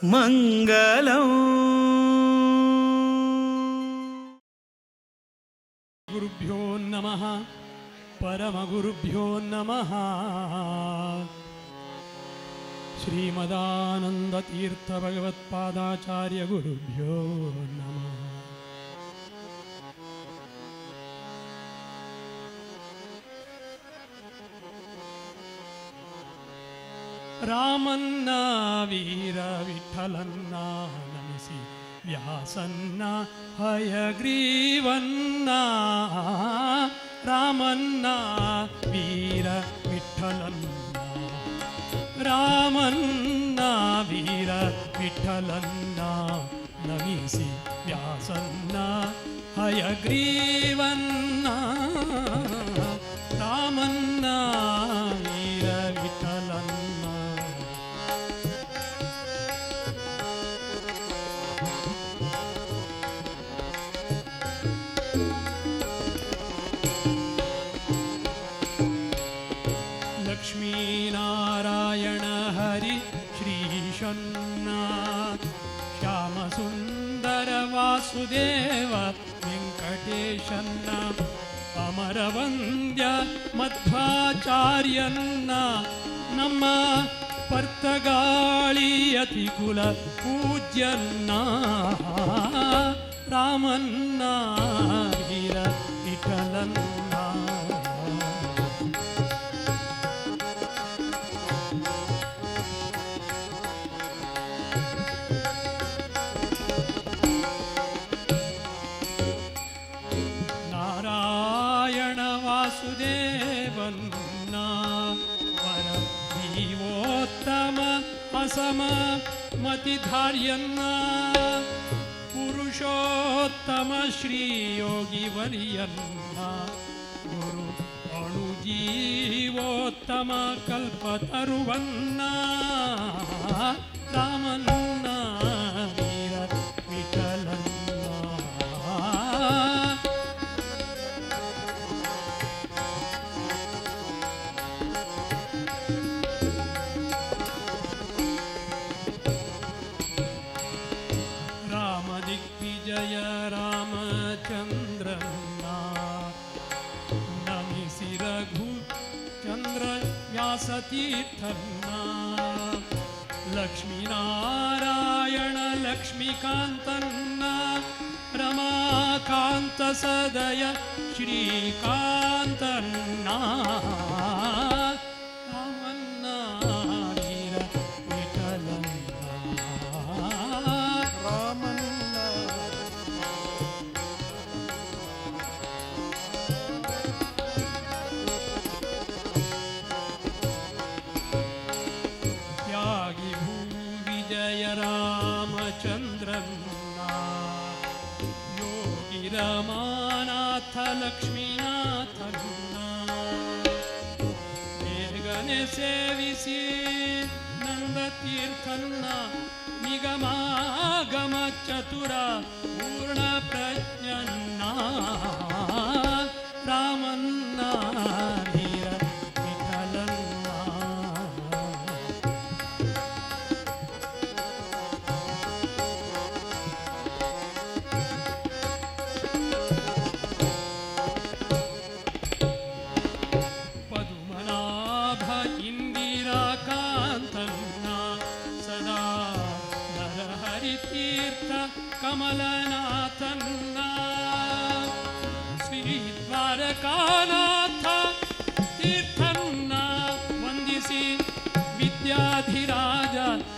ಮಂಗಲಂ. ಗುರುಭ್ಯೋ ನಮಃ, ಪರಮಗುರುಭ್ಯೋ ನಮಃ. ಶ್ರೀಮದಾನಂದತೀರ್ಥ ಭಗವತ್ಪಾದಾಚಾರ್ಯ ಗುರುಭ್ಯೋ ನಮಃ. ರಾಮನ್ನ ವೀರ ವಿಠಲನ್ನ ನಮಿಸಿ ವ್ಯಾಸನ್ನ ಹಯಗ್ರೀವನ್ನ, ರಾಮನ್ನ ವೀರ ವಿಠಲನ್ನ, ರಾಮನ್ನ ವೀರ ವಿಠಲನ್ನ ನಮಿಸಿ ವ್ಯಾಸನ್ನ ಹಯಗ್ರೀವನ್ನ, ರಾಮನ್ನ ವೀರ ವಿಠಲನ್ನ. ಲಕ್ಷ್ಮೀನಾರಾಯಣ ಹರಿ ಶ್ರೀಶನ್ನ, ಶ್ಯಾಮ ಸುಂದರ ವಾಸುದೇವ ವೆಂಕಟೇಶನ್ನ, ಅಮರವಂದ್ಯ ಮಧ್ವಾಚಾರ್ಯನ್ನ, ನಮ್ಮ ಪರ್ತಗಾಳಿಯತಿಕುಲ ಪೂಜ್ಯನ್ನ, ರಾಮನ್ನ ವೀರ ವಿಠಲನ್ನ. ನಾರಾಯಣ ವಾಸುದೇವನ್ನ, ಪರ ಜೀವೋತ್ತಮ ಅಸಮ ಮತಿಧಾರ್ಯನ್ನ, ಪುರುಷೋತ್ತಮ ಶ್ರೀಯೋಗಿ ವರಿಯನ್ನ, ಗುರು ಅಣು ಜೀವೋತ್ತಮ ಕಲ್ಪತರುವನ್ನ, ರಾಮನ್ನ ವೀರ ವಿಠಲನ್ನ. ರಾಮ ದಿಗ್ವಿಜಯ ರಾಮಚಂದ್ರನ್ನ ನಮಿಸಿ ರಘು ಚಂದ್ರ ವ್ಯಾಸತೀರ್ಥನ್ನ, ಲಕ್ಷ್ಮೀನಾರಾಯಣ ಲಕ್ಷ್ಮೀಕಾಂತನ್ನ, ರಮಾಕಾಂತ ಸದಯ ಶ್ರೀಕಾಂತನ್ನ, ರಾಮನ್ನ ವೀರ ವಿಠಲನ್ನ. ರಾಮನ್ನ ತ್ಯಾಗಿ ಭೂ ವಿಜಯ ರಾಮಚಂದ್ರನ್ನ, ಯೋಗಿ ರಮಾನಾಥ ಲಕ್ಷ್ಮೀನಾಥನ್ನ, ಬೇಗನೆ ಸೇವಿಸಿ ನಂದತೀರ್ಥನ್ನ, ನಿಗಮಾಗಮ ಚತುರ ಪೂರ್ಣ ಪ್ರಜ್ಞನ್ನ, ರಾಮನ್ನ ವೀರ ವಿಠಲನ್ನ. ಪದುಮನಾಭ ಇಂದಿರಾಕಾಂತನ್ನ, ಸದಾ ನರಹರಿತೀರ್ಥ ಕಮಲನಾಥನ್ನ, ಶ್ರೀ ದ್ವಾರಕಾನಾಥ ತೀರ್ಥನ್ನ ವಂದಿಸಿ ವಿದ್ಯಾಧಿರಾಜ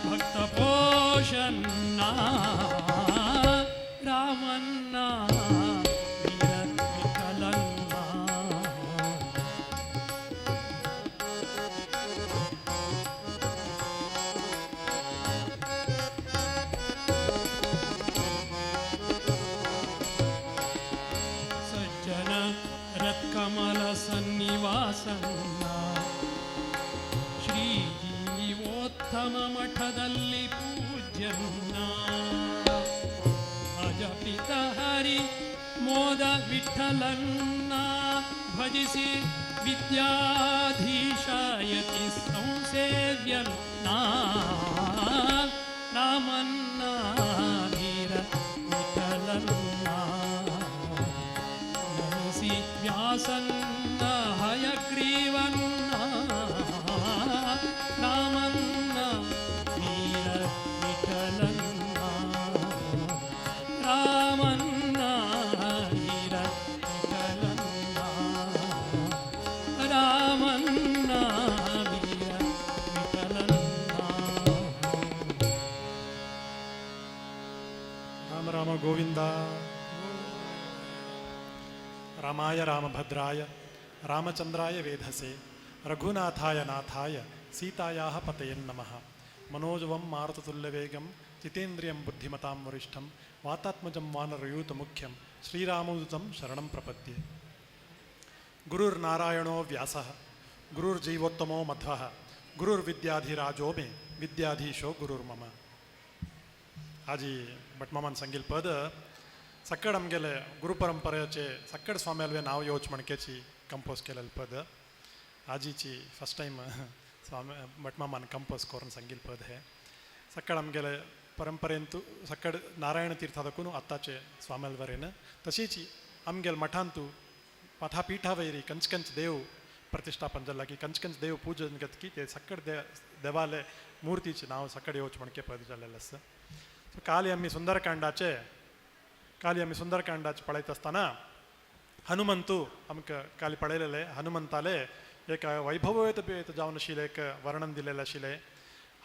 ಭಕ್ತಪೋಷನ್ನ, ರಾಮನ್ನ ವೀರ ವಿಠಲನ್ನ. ಸಜ್ಜನ ರತ್ಕಮಲ ಸನ್ನಿವಾಸನ್ನ, ಶ್ರೀ ಜೀವೋತ್ತಮ ಮಠದಲ್ಲಿ ಪೂಜ್ಯನ್ನ, ಅಜಪಿತ ಹರಿ ಮೋದ ವಿಠಲನ್ನ ಭಜಿಸಿ ವಿದ್ಯಾಧೀಶಾಯತಿ ಸಂಸೇವ್ಯನ್ನ, ರಾಮನ್ನ. ರಾಮ ಗೋವಿಂದ. ರಾಮಾಯ ರಾಮಭದ್ರಾಯ ರಾಮಚಂದ್ರಾಯ ವೇಧಸೆ ರಘುನಾಥಾಯ ನಾಥಾಯ ಸೀತಾಯಾಃ ಪತಯೇ ನಮಃ. ಮನೋಜವಂ ಮಾರುತತುಲ್ಯವೇಗಂ ಜಿತೇಂದ್ರಿಯಂ ಬುದ್ಧಿಮತಾಂ ವರಿಷ್ಠಂ ವಾತಾತ್ಮಜಂ ವಾನರಯೂತ ಮುಖ್ಯಂ ಶ್ರೀರಾಮದೂತಂ ಶರಣಂ ಪ್ರಪದ್ಯೆ. ಗುರುರ್ನಾರಾಯಣೋ ವ್ಯಾಸಃ ಗುರುರ್ಜೀವೋತ್ತಮೋ ಮಧ್ವಃ ಗುರುರ್ವಿದ್ಯಾಧಿರಾಜೋ ಮೇ ವಿದ್ಯಾಧೀಶೋ ಗುರುರ್ಮಮ. आजी भटमामान सांगिल पद सक्कड आमगेले गुरुपरंपरेचे सक्कड स्वाम्यालवे नाव येवच म्हणकेची कंपोज केलेलं पद. आजीची फर्स्ट टायम स्वामी भटमामान कंपोज करून सांगिल पद हे. सक्कड आमगेले परंपरेंतू सक्कड नारायण तीर्थादकून आत्ताचे स्वाम्यालवरेन तशीच आमगेले मठांतू मठापीठावैरी कंच कंच देव प्रतिष्ठापन जाला की कंच कंच देव पूजन घेतकी ते सक्कड देवाले मूर्तीचे नाव सक्कड येवच म्हणके पद जाल्लेलें आसा. सो काली आमी सुंदरकांडाचे पळयत आसतना हनुमंतू आमकां काली पळयलेले हनुमंताले एक वैभवयत जावन आशिल्लें एक वर्णन दिलेलें आशिल्लें.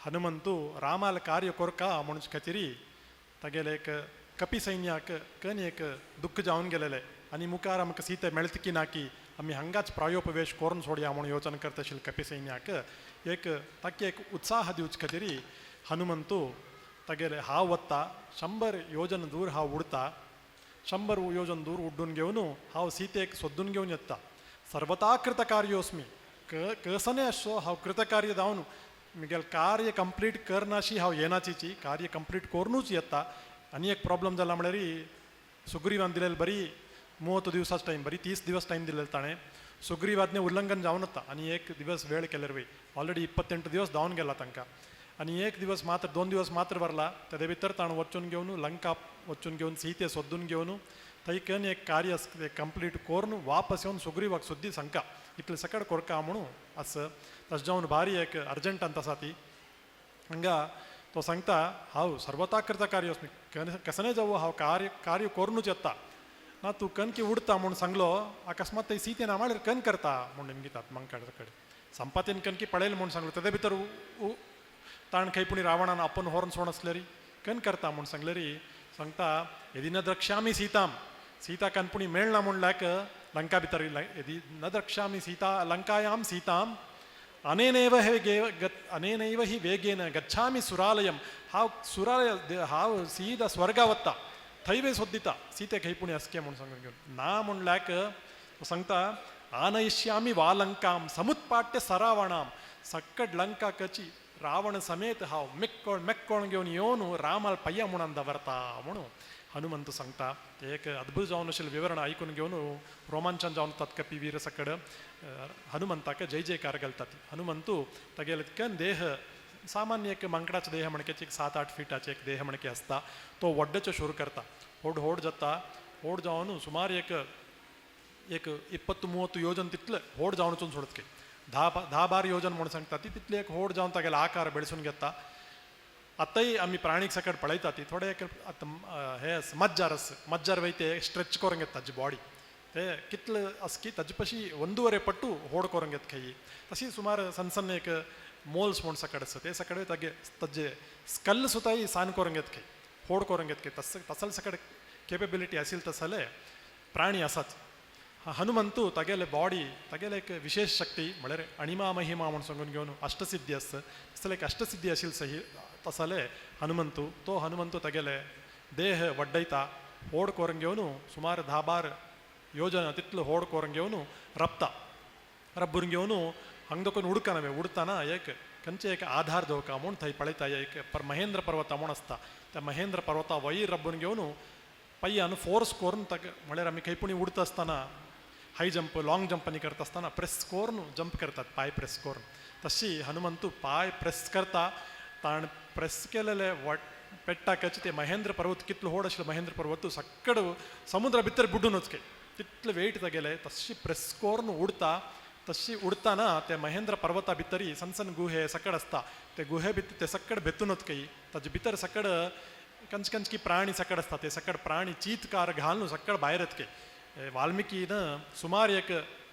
हनुमंतू रामाल कार्य कोरका म्हणून खातीर तागेले एक कपी सैन्याक कन एक दुख्ख जावन गेलेले आनी मुखार आमकां सीता मेळत की ना की आमी हांगाच प्रायोपवेश करून सोडया म्हणून योजन करता आशिल्ले कपी सैन्याक एक ताका एक उत्साह दिवचे खातीर हनुमंतू तागेले हांव वता 100 योजन दूर हांव उडता, 100 योजन दूर उड्डून घेवन हांव सीतेक सोदून घेवन येता. सर्वता कृतकार्योस्मी क कसने असो हांव कृतकार्य जावन मिगेल कार्य कंप्लीट करनाशी हांव येनाचीची कार्य कंप्लीट करूनूच येता. आनी एक प्रॉब्लम जाला म्हळ्यार सुग्रीवान दिलेली बरी 30 दिवसाच टायम, बरी 30 दिवस टायम दिलेलो ताणें. सुग्रीवाज्ञे उल्लंघन जावन वता आनी एक दिवस वेळ केल्यार वय ऑलरेडी 28 दिवस जावन गेला तांकां आनी एक दिवस मात्र, 2 दिवस मात्र वरला. तेजे भितर ताणें वचून घेवन लंका वचून घेवन सीते सोदून घेवन थंय एक कार्य कंप्लीट करून वापस येवन सुग्रीवाक सुद्दी सांगका इतलें सकड कोरका म्हणून आस. तशें जावन भारी एक अर्जंटांत आसा ती. हांगा तो सांगता हांव सर्वता कृत कार्य कसने जावं हांव कार्य कार्य करूनूच येता. ना तूं कनकी उडता म्हूण सांगलो अकस्मात थंय सीतेन आमाळेर कन करता म्हूण नेमकी मंकाड कडेन संपातीन कनकी पळयलें म्हूण सांगलो. तेजे भितर ताण खंय पुणी रावणान आपोवन व्हरून सोड आसलेरी कन करता म्हूण सांगलेरी सांगता यदि न द्रक्ष्यामि सीताम सीता कनपुणी मेळना म्हणल्याक लंका भितर यदि न द्रक्ष्यामि सीता लंकायां सीताम अनेनैव हि गे गत् अनेनैव हि वेगेन गच्छामि सुरालयं. हांव सुरालय हांव सीदा स्वर्गा वता, थंय सोदिता सीते खंय पुणी आसके म्हूण सांगून घेवन. ना म्हणल्याक तो सांगता आनयिष्यामि वालंकाम समुत्पाट्य सरावणाम. सक्कड लंका कची रावण समेत हांव मेक्कोण मेक्कोण घेवन येवन रामाल पय्या म्हणून दवरता म्हणून हनुमंत सांगता. ते एक अद्भुत जावन आशिल्लें विवरण आयकून घेवन रोमांचन जावन तत्कपी वीर सकड हनुमंताक जय जयकार घालतात. हनुमंतू तागेले कन देह सामान्य एक मांकडाचो देह म्हणकेच एक 7-8 फिटाचे एक देह म्हणके आसता. तो वड्डेचो सुरू करता, होड होड जाता, होड जावन सुमार एक एक 20-30 योजन तितले होड जावन वचून सोडत 10-12 योजन म्हणून सांगता ती तितले एक होड जावन तागेलो आकार बेळसून घेता. आतांय आमी प्राणीक सकट पळयता ती थोडे एक आतां हे आसा मज्जार आसा, मज्जार वय ते स्ट्रेच करून घेता ताजी बॉडी ते कितले आसा की ताजे पशी 1.5 पट्टू होड करून घेत खंय. तशी सुमार सन्न सन्न एक मोल्स म्हूण सकट आसा ते सकट तागे ताजे स्कल सुताय सान करून घेत खंय होड करून घेत खंय. तस तसल सकट केपेबिलिटी आशिल्ले तसले प्राणी आसात. हनुमंतू तागेले बॉडी तागेले एक विशेष शक्ती म्हळ्यार अणिमा महिमा म्हूण सांगून घेवन अष्टसिद्धी आसता तसले एक अष्टसिद्धी आशिल्ले सही तसले हनुमंतू. तो हनुमंतू तागेले देह वड्डयता होड करून घेवन सुमार 10-12 योजन तितलो होड करून घेवन रपता. रब्बून घेवन हांगा दखून उडकाना उडताना एक खंयचे एक आधार दवरका म्हूण थंय पळयता एक पर महेंद्र पर्वता म्हूण आसता. त्या महेंद्र पर्वता वयर रब्बून घेवन पय्यान फोर्स करून ताका म्हळ्यार आमी खंय पुणी उडता आसतना हाय जंप लाँग जंप आनी करता आसतना प्रेस करून जंप करतात पांय प्रेस करून, तशी हनुमंतू पांय प्रेस करता. ताणें प्रेस केलेले वट पेट्टाकच ते महेंद्र पर्वत कितलो व्हड आशिल्लो महेंद्र पर्वत सक्कड समुद्रा भितर बुडून वचके तितले वेट तागेले. तशी प्रेस करून उडता. तशी उडताना ते महेंद्र पर्वता भितरी सन्न सन्न गुहे सकड आसता ते गुहे भितर ते सक्कड बेतून वचकई ताजे भितर सकड कंच कंचकी प्राणी सकड आसता ते सकड प्राणी चीतकार घालून सकड भायर येतके. वाल्मिकीन सुमार एक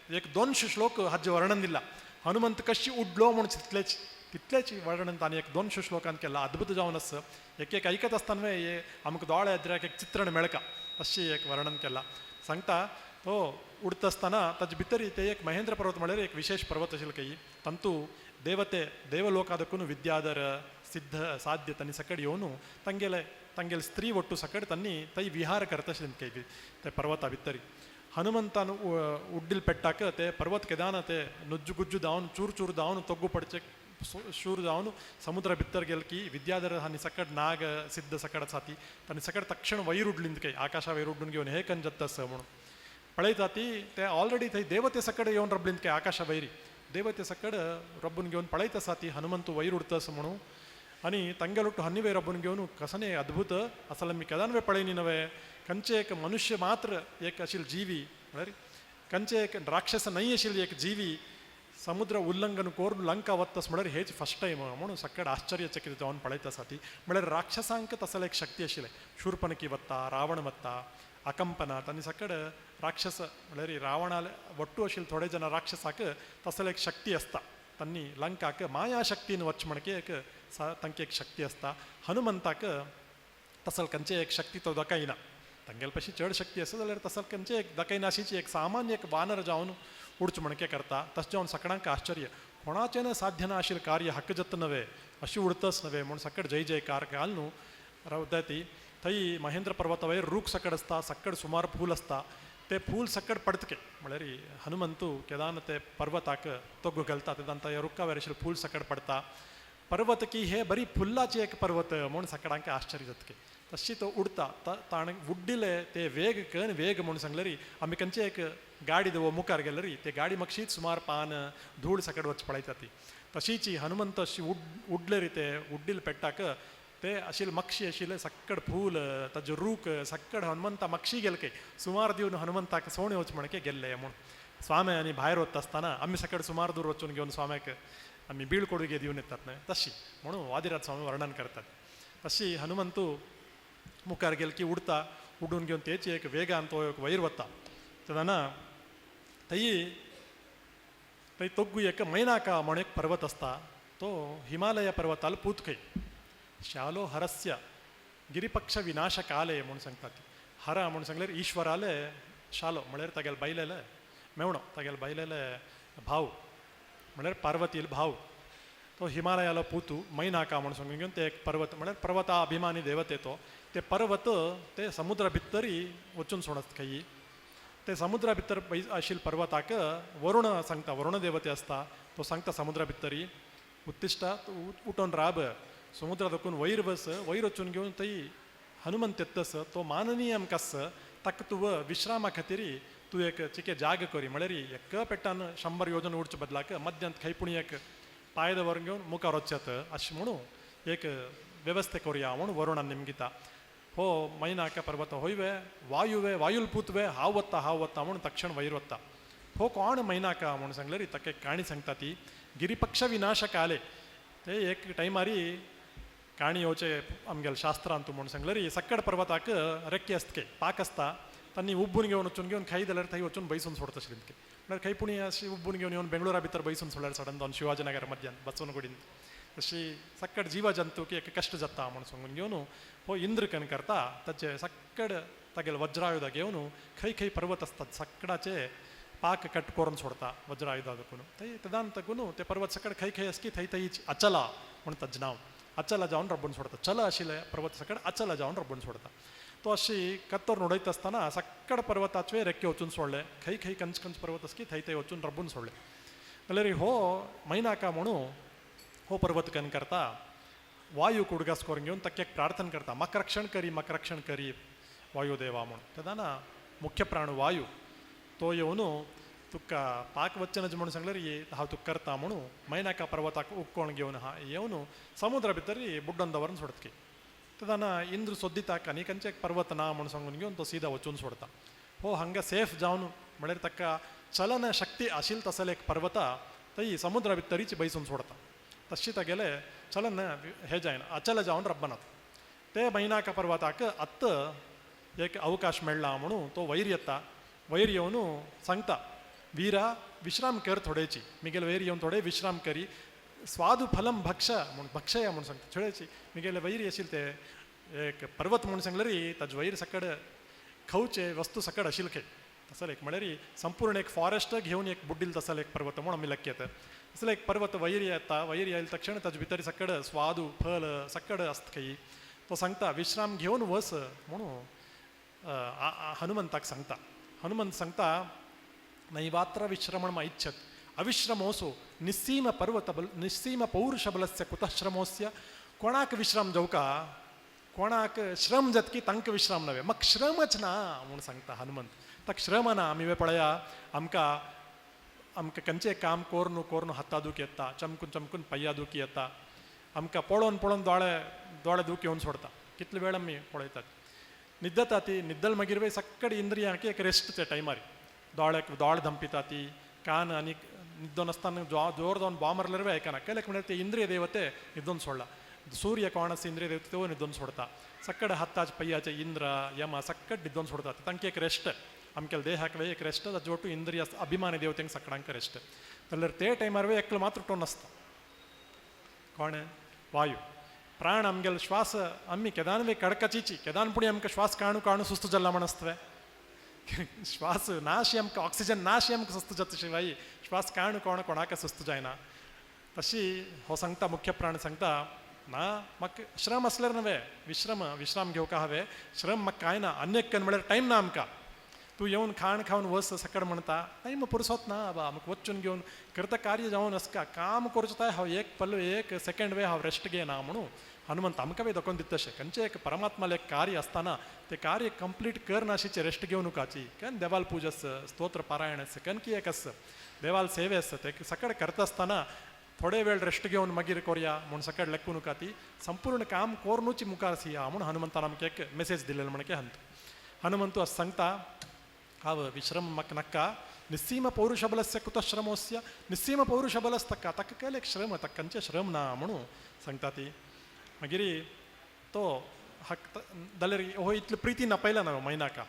एक 200 श्लोक हाजें वर्णन दिला. हनुमंत कशी उडलो म्हूण चिंतलेच. तितलेच वर्णन तांणी एक 200 श्लोकांत केला अद्भुत जावन आसा. एक एक ऐकत आसतना हे आमकां दोळे एद्राक एक चित्रण मेळका तशें एक वर्णन केला. सांगता तो उडता आसतना ताजे भितर ते एक महेंद्र पर्वत म्हळ्यार एक विशेष पर्वत आशिल्लो काही तांतू देवते देवलोका देखून विद्याधर सिद्ध साध्य तांणी सकड येवन तांगेले तांगेले स्त्री ಒಟ್ಟು सकड तांणी थंय विहार करता आशिल्ले काही ते पर्वता भितर. हनुमंतान उड्डील पेट्टाक ते पर्वत केदान ते नुज्जु गुज्जु धांवन चूर चूर धांवन तोग्गु पडचे शूर जावन समुद्र भितर गेल की विद्याधर हांणी सकड नाग सिद्ध सकड आसा ती तांणी सकड तक्षण वैर उडलीं काही आकाशा वैर उड्डून घेवन हे कंजत्त आसा म्हणून पळयता ती ते ऑलरेडी थंय देवते सकड येवन रबलीन काय आकाशा वैरी देवते सकड रब्बून घेवन पळयत आसा ती हनुमंतू वैर उडता आसा म्हणून. आनी तांगेलो हन्नी वयर रब्बून घेवन कसने अद्भुत असले मी केदान वे पळयनी नवे कंचे एक मनुष्य मात्र एक अशील जीवी म्हळ्यार कंचे एक राक्षस न्हय आशिल्ली एक जीवी समुद्र उल्लंघन करून लंका वत्तस म्हळ्यार हेच फर्स्ट टायम म्हणून सकड आश्चर्यचकित जावन पळयत आसा ती. म्हळ्यार राक्षसांक तसले एक शक्ती आशिल्लें शूर्पणखी वत्ता रावण वत्ता अकंपना तांणी सकड राक्षस म्हळ्यार रावणाले ಒಟ್ಟು आशिल्ले थोडे जण राक्षसाक तसले एक शक्ती आसता तांणी लंकाक माया शक्तीन वच म्हणके एक तांकी एक शक्ती आसता. हनुमंताक तसल कंचे एक शक्ती तो दाखयना तांगेले पशी चड शक्ती आसा जाल्यार तसल कंचे एक दाखयना अशीच एक सामान्य एक वानर जावन उडच म्हणके करता. तशें जावन सकडांक आश्चर्य कोणाचें न साध्य ना आशिल्लें कार्य हक्क जत नव्हे अशी उडतच नव्हे म्हूण सकड जय जयकार घाल न्हू रावता ती. थंय महेंद्र पर्वता वयर रूख सकड आसता सकड सुमार फूल आसता ते फूल सकड पडतके म्हळ्यार हनुमंतू केदान ते पर्वताक तोग्गु घालता तेदान त्या रुखा वयर आशिल्लें फूल सकड पडता. पर्वत की हे बरी फुल्लाचे एक पर्वत म्हूण सकडांक आश्चर्य जातके. तशी तो उडता ताणें उड्डिले ते वेग कन वेग म्हूण सांगलेरी आमी खंयचे एक गाडी दवो मुखार गेलेरी ते गाडी मातशीच सुमार पान धूळ सकड वच पळयता ती. तशीच हनुमंत अशी उडलेरी ते उड्डील पेट्टाक ते आशिल्ले मक्षी आशिल्ले सक्कड फूल ताजे रूख सक्कड हनुमंता मक्षी गेले काय सुमार दिवन हनुमंताक सोणे वच म्हणके गेल्ले म्हूण स्वामे आनी भायर वता आसतना आमी सकड सुमार दूर वचून घेवन स्वाम्याक आमी बीळ कोडुगे दिवन येतात न्हय तशी म्हणून वादिराज स्वामी वर्णन करतात. तशी हनुमंतू मुखार गेल की उडता उडून घेवन तेची एक वेगान तो एक वयर वता तेन्ना थंय थंय तोग्गू एक मैनाका म्हण एक पर्वत आसता तो हिमालय पर्वताल पूत खंय शालो हरस्य गिरिपक्ष विनाश काले म्हूण सांगता ती. हर म्हूण सांगल्यार ईश्वराले शालो म्हळ्यार तागेले बायलेले मेवणो तागेले बायलेले भाव म्हळ्यार पार्वतील भाव तो हिमालयालो पुतू मैनाका म्हूण सांगून घेवन ते एक पर्वत म्हळ्यार पर्वता अभिमानी देवते तो ते पर्वत ते समुद्रा भितरी वचून सोडत खंय ते समुद्रा भितर आशिल्ले पर्वताक वरुण सांगता वरुण देवते आसता तो सांगता समुद्रा भितरी उत्तिश्टा उठोन राब समुद्रा दोकून वयर बस वयर वचून घेवन थंय हनुमंत येतस तो माननीय आमकां आस ताका तूं विश्रामा खातीर तूं एक चिके जाग करी म्हळ्यार एक पेट्टान 100 योजन उडचे बदलाक मध्यांत खंय पूण एक पांय दवरून घेवन मुखार वचत अशें म्हणून एक वेवस्था करुया म्हणून वरुणान निमगिता. हो मैनाका पर्वत होयवे वायुवे वायुल पुतवे हांव वता हांव वता म्हूण तक्षण वयर वता. हो कोण मैनाका म्हूण सांगल्यार ताका एक काणी सांगता ती गिरिपक्ष विनाश काले ते एक टायमारी काणी येवचे आमगेले शास्त्रांत म्हूण सांगल्यार सक्कड पर्वताक रेक्के आसता पाक आसता तांणी उब्बून घेवन वचून घेवन खाई जाल्यार थंय वचून बैसून सोडता आशिल्लें म्हळ्यार खंय पुणी अशी उब्बून घेवन येवन बेंगळुरा भितर बैसून सोडल्यार सडन जावन शिवाजीनगर मध्यान बसवनगुडीन तशी सक्कड जीव जंतूक एक कश्ट जाता म्हूण सांगून घेवन हो इंद्र कन करता ताचे सक्कड तागेले वज्रायुध घेवन खंय खंय पर्वत आसतात सक्कडाचे पाक कट करून सोडता वज्रायुधा देखून थंय तेदान तकून ते पर्वत सकड खंय खंय आसकी थंय थंय अचला म्हूण ताजें नांव अचला जावन रब्बून सोडता चल आशिल्ले पर्वत सकड अचला जावन रब्बून सोडता. तो अशी कत्तर उडयत आसतना सक्कड पर्वताचे रेक्के वचून सोडले खंय खंय कंच कंच पर्वत आसकी थंय थंय वचून रब्बून सोडले. जाल्यार हो मैनाका म्हणून हो पर्वत कन करता वायू कुडगास करून घेवन ताका एक प्रार्थना करता म्हाका रक्षण करी म्हाका रक्षण करी वायुदेवा म्हणून. तेन्ना मुख्य प्राण वायू तो येवन तुका पाक वचनज म्हणून सांगल्यार ये हांव तुका करता म्हणून मैनाका पर्वताक उक्कोण घेवन हा येवन समुद्रा भितर बुड्डोन दवरून सोडत की तेन्ना इंद्र सोदिताक आनी खंयचे एक पर्वत ना म्हणून सांगून घेवन तो सीधा वचून सोडता. हो हांगा सेफ जावन म्हळ्यार ताका चलन शक्ती आशिल्ली तसले एक पर्वता थंय समुद्रा भितरीच बैसून सोडता. तशी तागेले चलन हे जायना अचल जावन रब्बनात ते मैनाका पर्वताक आत्त एक अवकाश मेळ्ळा म्हणून तो वयर येता. वयर येवन सांगता वीरा विश्राम कर थोडेची मिगेल वयर येवन थोडे विश्राम करी स्वादू फलम भक्ष म्हूण भक्षया म्हूण सांगता. छळेची मिगेले वैरी आशिल्ले ते एक पर्वत म्हूण सांगल्यार ताजे वैर सकड खावचे वस्तू सकड आशिल्ले खंय. तसले एक म्हळ्यार संपूर्ण एक फॉरेस्ट घेवन एक बुड्डील तसले एक पर्वत म्हूण आमी लक्की येता. तसले एक पर्वत वैर येता, वैर येयले तक्षण ताजे भितर सकड स्वादू फल सकड आसता खंय. तो सांगता विश्राम घेवन वस म्हणून हनुमंताक सांगता. हनुमंत सांगता नैवात्र विश्रमण इच्छत अविश्रमोसो निस्सीम पर्वत बल निस्सीम पौरुष बलस्य कुतश्रमोस्य. कोणाक विश्राम जावका, कोणाक श्रम जातकी तांकां विश्राम नव्हे, म्हाका श्रमच ना म्हूण सांगता हनुमंत. ताका श्रम ना. आमी वे पळया आमकां आमकां खंयचें काम कोर्नु कोर्नु हाता दुखी येता, चमकून चमकून पांया दुखी येता, आमकां पळोवन पळोवन दोळे दोळे दुखी येवन सोडता. कितले वेळ आमी पळयतात. निद्दता ती निद्दल मागीर वे सक्कड इंद्रियांक एक रेस्ट त्या टायमार. दोळ्याक दोळे धंपिता ती, कान आनी निद्दोन आसतना जोर जावन बॉ मारल्यार वे आयकना. केल्याक म्हळ्यार ते इंद्रिय देवते निद्दोन सोडला. सूर्य कोण आसा इंद्रिय देवते त्यो निद्दोन सोडता. सक्कड हाताचे पय्याचे इंद्र यम सक्कड निद्दोन सोडतात. तांकां एक रेस्ट, आमकेले देहाक वे एक रेस्ट, ताजे ಒಟ್ಟು इंद्रिय अभिमानी देवतेंक सगळ्यांक रेस्ट. जाल्यार ते टायमार वे एकलो मात्र उठोवन आसता. कोण? वायु प्राण. आमगेलो श्वास आमी केदान वे कडकचीची केदान पुणी आमकां श्वास काणू काणू सुस्त जाल्ला म्हण आसतवे. श्वास नाशी आमकां ऑक्सिजन नाशी आमकां सुस्त जाता शिवाय श्वास काणू कोण कोणाक सुस्त जायना. तशी हो सांगता मुख्य प्राण सांगता ना म्हाका श्रम आसल्यार नव्हे विश्रम विश्राम घेवका हांवें श्रम म्हाका कांय ना. अन्य कन म्हळ्यार टायम ना आमकां. तूं येवन खाण खावन वस सकड म्हणटा टायम पुरसोत ना बा. आमकां वचून घेवन करता कार्य जावन आसका काम करचो ताय हांव एक पल एक सेकंड वे हांव रेस्ट घेना म्हणून हनुमंत आमकां बी दाखोवन दिता. तशें खंयचें एक परमात्मालें एक कार्य आसतना तें कार्य कंप्लीट करनाशीचें रेस्ट घेवन नकाची. कन देवाल पूजा आस, स्तोत्र पारायण आस, कन की एक आस, देवाल सेवे आस, ते सकड करता आसतना थोडे वेळ रेस्ट घेवन मागीर कोरया म्हूण सकड लेखूं नका. ती संपूर्ण काम कोरनूच मुखार सिया म्हूण हनुमंतान आमकां एक मेसेज दिलेलो म्हणके हंत. हनुमंतू अशें सांगता हांव विश्रम म्हाका नाका. निस्सीम पौरुषबलस्य कुतश्रमोस्य. निस्सीम पौरुषबलस ताका ताका केलें एक श्रम, ताका खंयचें श्रम ना म्हणून सांगता ती. मागीर तो हक जाल्यार हो इतले प्रिती नापयला ना मैनाका.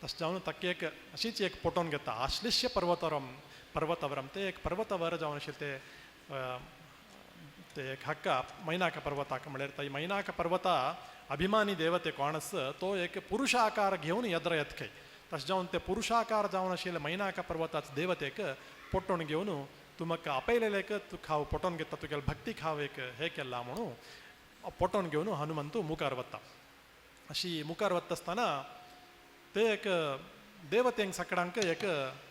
तशें जावन ताका एक अशीच एक पोटोवन घेता आश्लिश्य पर्वतवरम पर्वतवरम ते एक पर्वतवर जावन आशिल्लें ते ते एक हक्का मैनाक पर्वताक म्हळ्यार ती मैनाक पर्वता अभिमानी देवते कोण आस तो एक पुरुषाकार घेवन येद्र येत खंय. तशें जावन ते पुरुषाकार जावन आशिल्ले मैनाक पर्वताच देवतेक पोटोवन घेवन तूं म्हाका आपयलेलेक तूं खाव पोटोवन घेता तुगेले भक्ती खाव एक हें केलां म्हणून पोटोवन घेवन हनुमंतू मुखार वता. अशी मुखार वता आसतना ते एक देवतेंक सगळ्यांक एक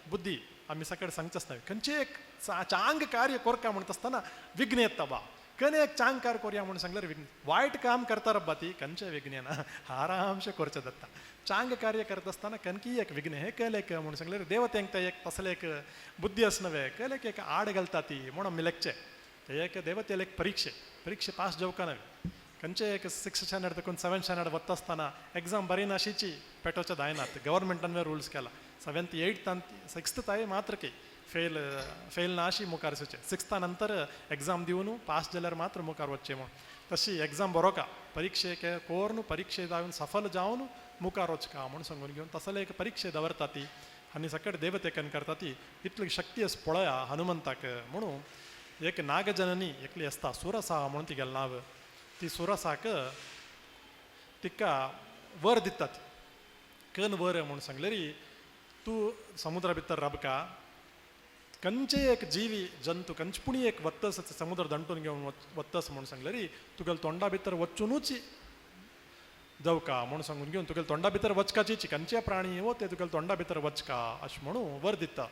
बुद्धी आमी सकड सांगचे आसता खंयचें एक चांग कार्य कोरका म्हणटा आसतना विघ्न येता बा. कने एक चांग कार्य कोरया म्हणून सांगल्यार विघ्न. वायट काम करता रब्बा ती खंयचें विघ्न ना आरामशें करचें जाता. चांग कार्य करता आसतना कनकी एक विघ्न हें केलें एक म्हणून सांगल्यार देवतेंक ते एक तसलें एक बुद्धी आस नव्हे केलें एक आड घालता ती म्हणून आमी लेखचें ते एक देवतेले एक परिक्षे परिक्षे पास जावका नव्हे. खंयचे एक सिक्स स्टँडर्ड देखून सेवन स्टँडर्ड वता आसतना एग्जाम बरी नाशिची पेटोवचे जायनात. गव्हर्मेंटान रुल्स केला सेवेंथ एट्थ सिक्स्थ ताय मात्र की फेल फेल नाशी मुखार वचचें. सिक्स्था नंतर एग्जाम दिवन पास जाल्यार मात्र मुखार वचचें म्हूण. तशी एग्जाम बरोका परिक्षेक कोर्न परिक्षे जावन सफल जावन मुखार वचका म्हूण सांगून घेवन तसले एक परिक्षे दवरता ती आनी सकट देवतेकन करता ती. इतली शक्ती आस पळया हनुमंताक म्हणून एक नागजननी एकली आसता सुरसा म्हणून तिगेलें नांव. ती सुरसाक तिका वर दितात. कन वर म्हणून सांगलेरी तूं समुद्रा भितर राबका खंयचे एक जीवी जंतू खंयचे पुणी एक वत्तस समुद्र दंटून घेवन वत्तस म्हणून सांगलेरी तुगेले तोंडा भितर वचुनूच जावका म्हणून सांगून घेवन तुगेले तोंडा भितर वचकाची खंयचे प्राणी हो ते तुगेले तोंडा भितर वचका अशें म्हणून वर दिता.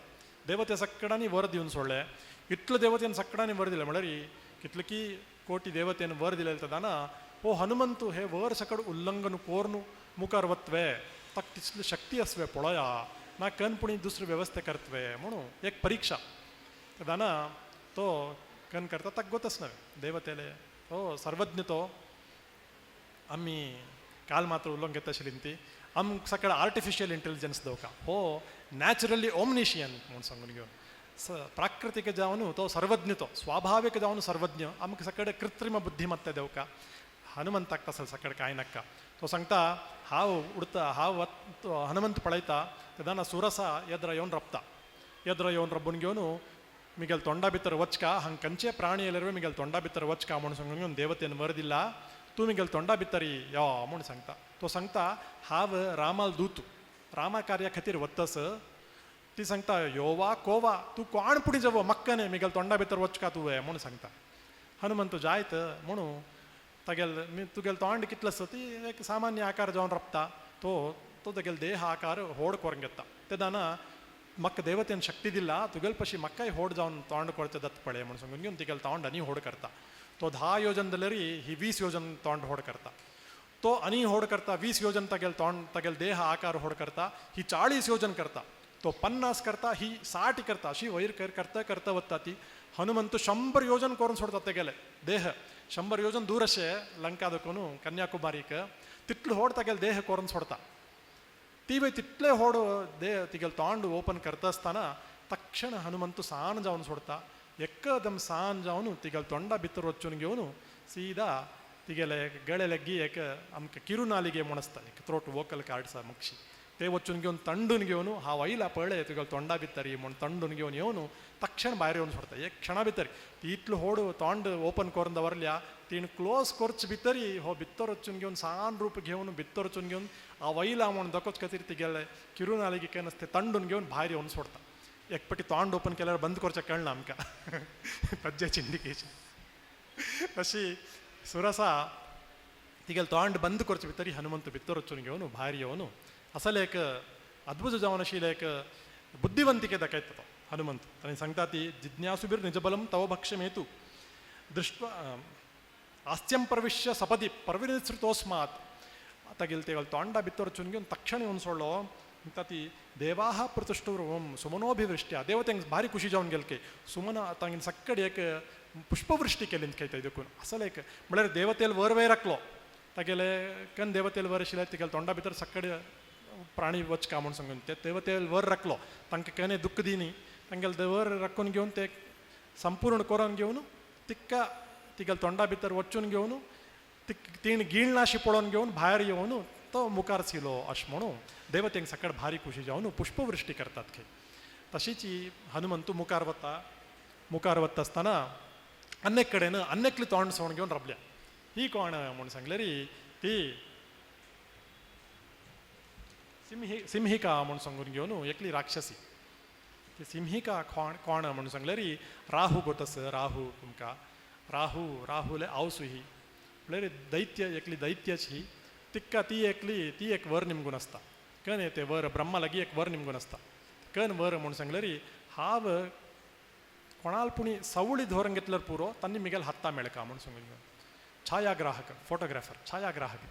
देवते सगळ्यांनी वर दिवन सोडले. इतले देवतेन सगळ्यांनी वर दिले म्हळ्यार कितले की कोटी देवतेन वर दिलेले तेन्ना हो हनुमंतू हे वर सकड उल्लंघन कोर्नु मुखार वतवे ताका तितली शक्ती आसवे पळया ना कन पुणी दुसरी व्यवस्था करतवे म्हणून एक परीक्षा. तेन्ना तो कन करता ताका गोतच नव्हे देवतेले हो सर्वज्ञ तो. आमी काल मात्र उलोवंक घेता आशिल्ली ती आमकां सगळें आर्टिफिशियल इंटेलिजन्स दवका हो नॅचरली ओमनिशियन म्हूण सांगून घेवन प्राकृतीक जावन तो सर्वज्ञ तो स्वाभावीक जावन सर्वज्ञ. आमकां सगळें कृत्रिम बुद्धिमत्ता देवका. हनुमंताक तसलें सगळें कांय नाका. तो सांगता हांव उडता हांव हनुमंत पळयता तेन्ना सुरसा येद्रा येवन रपता. येद्रा येवन रबून घेवन ಮಿಗಲ್ ತೊಂಡ ಬಿತ್ತರ ವಚ್ಕ ಹಂಗೆ ಕಂಚೆ ಪ್ರಾಣಿ ಎಲ್ಲರೂ ಮಿಗಲ್ ತೊಂಡ ಬಿತ್ತರ ವಚ್ಕ म्हूण सांगून घेवन देवतेन वर दिला तूं मिगेल तोंडा भितरी यो म्हूण सांगता. तो सांगता हांव रामाल दूत, रामा कार्या खातीर वतस. ती सांगता योवा कोवा तूं कोण पुणी जवो मक्कने मिगेल तोंडा भितर वचका तुवें म्हूण सांगता. हनुमंत जायत म्हणून तागेल तुगेल तोंड कितलो आसा ती एक सामान्य आकार जावन राबता, तो तो तागेल देह आकार होड करून घेता. तेन्ना म्हाका देवतेन शक्ती दिला तुगेल पशी म्हाकाय होड जावन तोंड करचें दत्त पळय म्हूण सांगून घेवन तिगेल तोंड आनी होड करता. तो 10 योजन जाल्यार ही 20 योजन तोंड होड करता. तो आनी होड करता 20 योजन तागेल तोंड तागेल देह आकार होड करता, ही 40 योजन करता, तो 50 करता, ही 60 करता, अशी वयर करता करता वता ती. हनुमंत 100 योजन करून सोडता तेगेले देह, 100 योजन दूर अशें लंका देखून कन्याकुमारीक तितलो होड तागेल देह करून सोडता. ती बाय तितले होड देह तिगेल तोंड ओपन करता आसतना तक्षण हनुमंत सान जावन सोडता. एकदम सान जावन तिगेल तोंडा भितर वचून घेवन सीदा तिगेले गळे लग्गी एक आमकां किरुनालिगे म्हूण आसता एक थ्रोट वोकल कार्ड्स मक्षी ते वचून घेवन तंडून घेवन हांव आयला पळय तुगेल तोंडा भितर म्हूण तंडून घेवन येवन तक्षण भायर येवन सोडता. एक क्षणा भितर ती इतलो होड तोंड ओपन करून दवरल्या तीण क्लोज करचे भितरी हो भितर वचून घेवन सान रूप घेवन भितर वचून घेवन हांव आयला म्हूण दाखोवचे खातीर तिगेले किरुनालिगे केन्ना आसता ते तंडून घेवन भायर येवन सोडता. एक पटी तोंड ओपन केल्यार बंद करचें कळना आमकां पज्जेची इंडिकेशन. अशी सुरसा तिगेल तोंड बंद करचे भितरी हनुमंत भितर वचून घेवन भायर येवन असल एक अद्भुत जावन आशिल्लें एक बुद्धिवंतिके दाखयता तो हनुमंत. ताणें सांगता ती जिज्ञासुबीर निजबलम तव भक्ष्यमेतु दृष्ट्वा आस्त्यं प्रविश्य सपदी परविनिसृतोस्मात्. तागेल तेगेल तोंडा भितर वचून घेवन तक्षण येवन सोडलो. म्हणटा ती देवाः प्रतुष्टुर्वं सुमनोभिवृष्ट्या देवतेंक भारी खुशी जावन गेल की सुमन तांगेन सक्कड एक पुष्पवृष्टी केली खेळटा देखून असल एक म्हळ्यार देवतेल वर वयर राखलो तागेले कन देवतेल वर आशिल्ले तिगेल तोंडा भितर सक्कड प्राणी वचका म्हूण सांगून ते देवतेल वर राखलो तांकां केन्ना दुख्ख दिनी तांगेले देवर राखून घेवन ते संपूर्ण करून घेवन तिका तिगेल तोंडा भितर वचून घेवन तीण गिळनाशी पळोवन घेवन भायर येवन तो मुखार सिलो अशें म्हणून देवतेंक सकळ भारी खुशी जावन पुष्पवृष्टी करतात खंय. तशीच ही हनुमंतू मुखार वता. मुखार वता आसतना अन्नेक कडेन अन्नेकली तोंड सोण घेवन राबल्या. ही कोण म्हूण सांगलें ती सिंहिका म्हूण सांगून घेवन एकली राक्षसी. ती सिंहिका कोण कोण म्हूण सांगलें राहू गोतस राहू तुमकां राहू राहुले आवसू ही म्हळ्यार दैत्य एकली दैत्यच ही तिक्का ती एकली ती एक वर निमगून आसता. कन ते वर ब्रह्मा लागीं एक वर निमगून आसता. कन वर म्हूण सांगलें हांव कोणाल पुणी सवळी धोरण घेतल्यार पुरो तांणी मिगेल हत्ता मेळका म्हूण सांगून घेवन छायाग्राहक फोटोग्राफर छायाग्राहक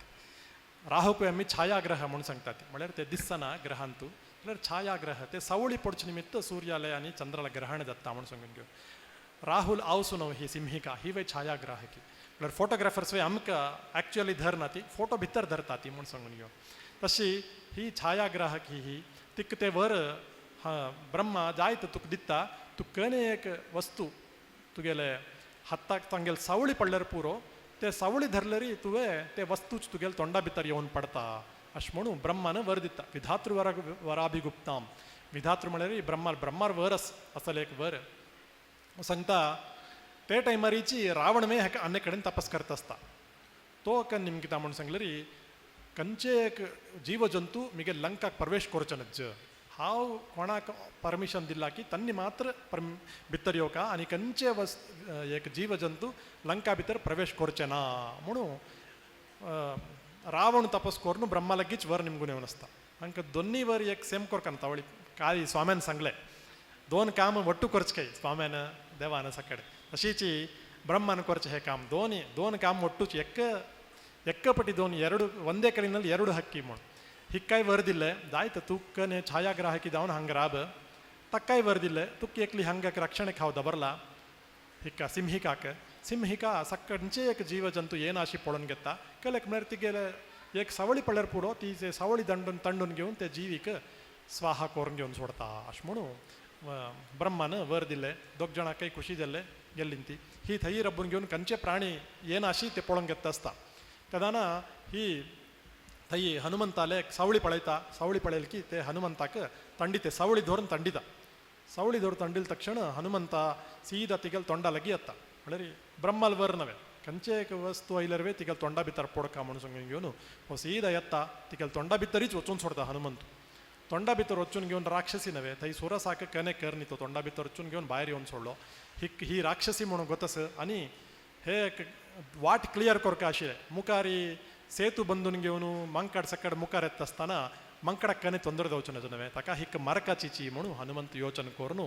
राहुक आमी छायाग्रह म्हूण सांगतात म्हळ्यार ते दिसना ग्रहांतू म्हळ्यार छायाग्रह ते सवळी पडचे निमित्त सूर्यालय आनी चंद्राला ग्रहण जाता म्हूण सांगून घेवन राहुल आवसू न्हू ही सिंहिका ही वय छायाग्राहकी म्हळ्यार फोटोग्राफर्स वय आमकां एक्चुअली धरना ती फोटो भितर धरता ती म्हूण सांगून घेवन तशी ही छायाग्राहक ही तिका ते वर ब्रह्मा जायत तुका दिता तूं कने एक वस्तू तुगेले हाताक तांगेल सावळी पडल्यार पुरो ते सावळी धरल्यार तुवें ते वस्तूच तुगेल तोंडा भितर येवन पडता अशें म्हणून ब्रह्मान वर दिता. विधातृ वर वराभिगुप्ताम विधातृ म्हळ्यार ब्रह्मार ब्रह्मार वर असल एक वर सांगता. ते टायमारीची रावण मे हेका अन्य कडेन तपस करता आसता. तो कन निमगिता म्हूण सांगलें कंचे एक जीव जंतू मिगे लंकाक प्रवेश करचो नज्ज हांव कोणाक परमिशन दिला की तांणी मात्र भितर येवका आनी खंयचे वस एक जीव जंतू लंका भितर प्रवेश करचे ना म्हणून रावण तपस करून ब्रह्मा लागींच वर निमगून येवन आसता. तांकां दोन्ही वर एक सेम करकान तावळी काळी स्वाम्यान सांगलें दोन काम ಒಟ್ಟು करचें स्वाम्यान देवान सकाळी तशीच ಬ್ರಹ್ಮನ ಕೊರಚೆ ಹೇ ಕಾಮ್ ದೋನಿ ದೋನ್ ಕಾಮ್ ಒಟ್ಟು ಎಕ್ಕ ಎಕ್ಕಪಟಿ ದೋನ್ ಎರಡು ಒಂದೇ ಕಲಿನಲ್ಲಿ ಎರಡು ಹಕ್ಕಿ ಮೋಣ್ ಹಿಕ್ಕಾಯ್ ವರದಿಲ್ಲ ದಾಯ್ತ ತುಕ್ಕನೆ ಛಾಯಾಗ್ರಾಹಕಿದವನು ಹಂಗೆ ರಾಬ ತಕ್ಕಾಯ್ ವರದಿಲ್ಲ ತುಕ್ಕಿ ಎಕ್ಲಿ ಹಂಗಕ್ಕೆ ರಕ್ಷಣೆ ಖಾವ್ ದಬರ್ಲ ಹಿಕ್ಕ ಸಿಂಹಿಕಾಕ ಸಿಂಹಿಕಾ ಸಕ್ಕಂಚೆ ಏಕ ಜೀವ ಜಂತು ಏನಾಶಿ ಪೊಳನ್ಗೆತ್ತ ಕಲೆಕ್ ಮರ್ತಿಗೆಲೆ ಏಕ್ ಸವಳಿ ಪಳ್ಳರ್ ಪೂರೋ ತೀಸೆ ಸವಳಿ ದಂಡನ್ ತಂಡುನ್ घेवन ते जीवीक स्वाहा करून घेवन सोडता अशें म्हणून ब्रह्मान वर दिले दोग जाणांकय खुशी जाल्ले गेल्ली ती ही थंय रब्बून घेवन खंयचे प्राणी येनाशी ते पळोवंक घेता आसता. तेन्ना ही थंय हनुमंताले सावळी पळयता सावळी पळयली की ते हनुमंताक तंडिते सावळी धरून तंडिता ಸೌಳಿ ದೊಡ್ಡ ತಂಡಿಲ್ ತಕ್ಷಣ ಹನುಮಂತ ಸೀದಾ ತಿಗಲ್ ತೊಂಡ ಲಗಿ ಅತ್ತ म्हळ्यार ಬ್ರಹ್ಮಲ್ ವರ್ನವೆ ಕಂಚೆ ವಸ್ತು ಐಲರ್ವೆ ತಿಗಲ್ ತೊಂಡ ಬಿತ್ತರ ಪೊಡಕ म्हणून ಓ ಸೀದಾ ಎತ್ತ ತಿಗಲ್ ತೊಂಡ ಬಿತ್ತರೀಚ್ ಒಚ್ಚುನ್ ಸೋಡ್ತಾ ಹನುಮಂತು. ತೊಂಡ ಬಿತ್ತರ ಒಚ್ಚುನ್ घेवन ರಾಕ್ಷಸಿ ನವೆ थंय सुरसाक कने कर न्ही तो तोंडा भितर वचून घेवन भायर येवन सोडलो. ही ही राक्षसी म्हणून गोतस आनी हे वाट क्लियर करका आशिल्लें. मुखारी सेतू बंदून घेवन मंकड सकड मुखार येता आसतना मंकडाक कने ತೊಂದರೆ जावचो नवे ताका हिक मरकाचीची म्हणून हनुमंत योचन करून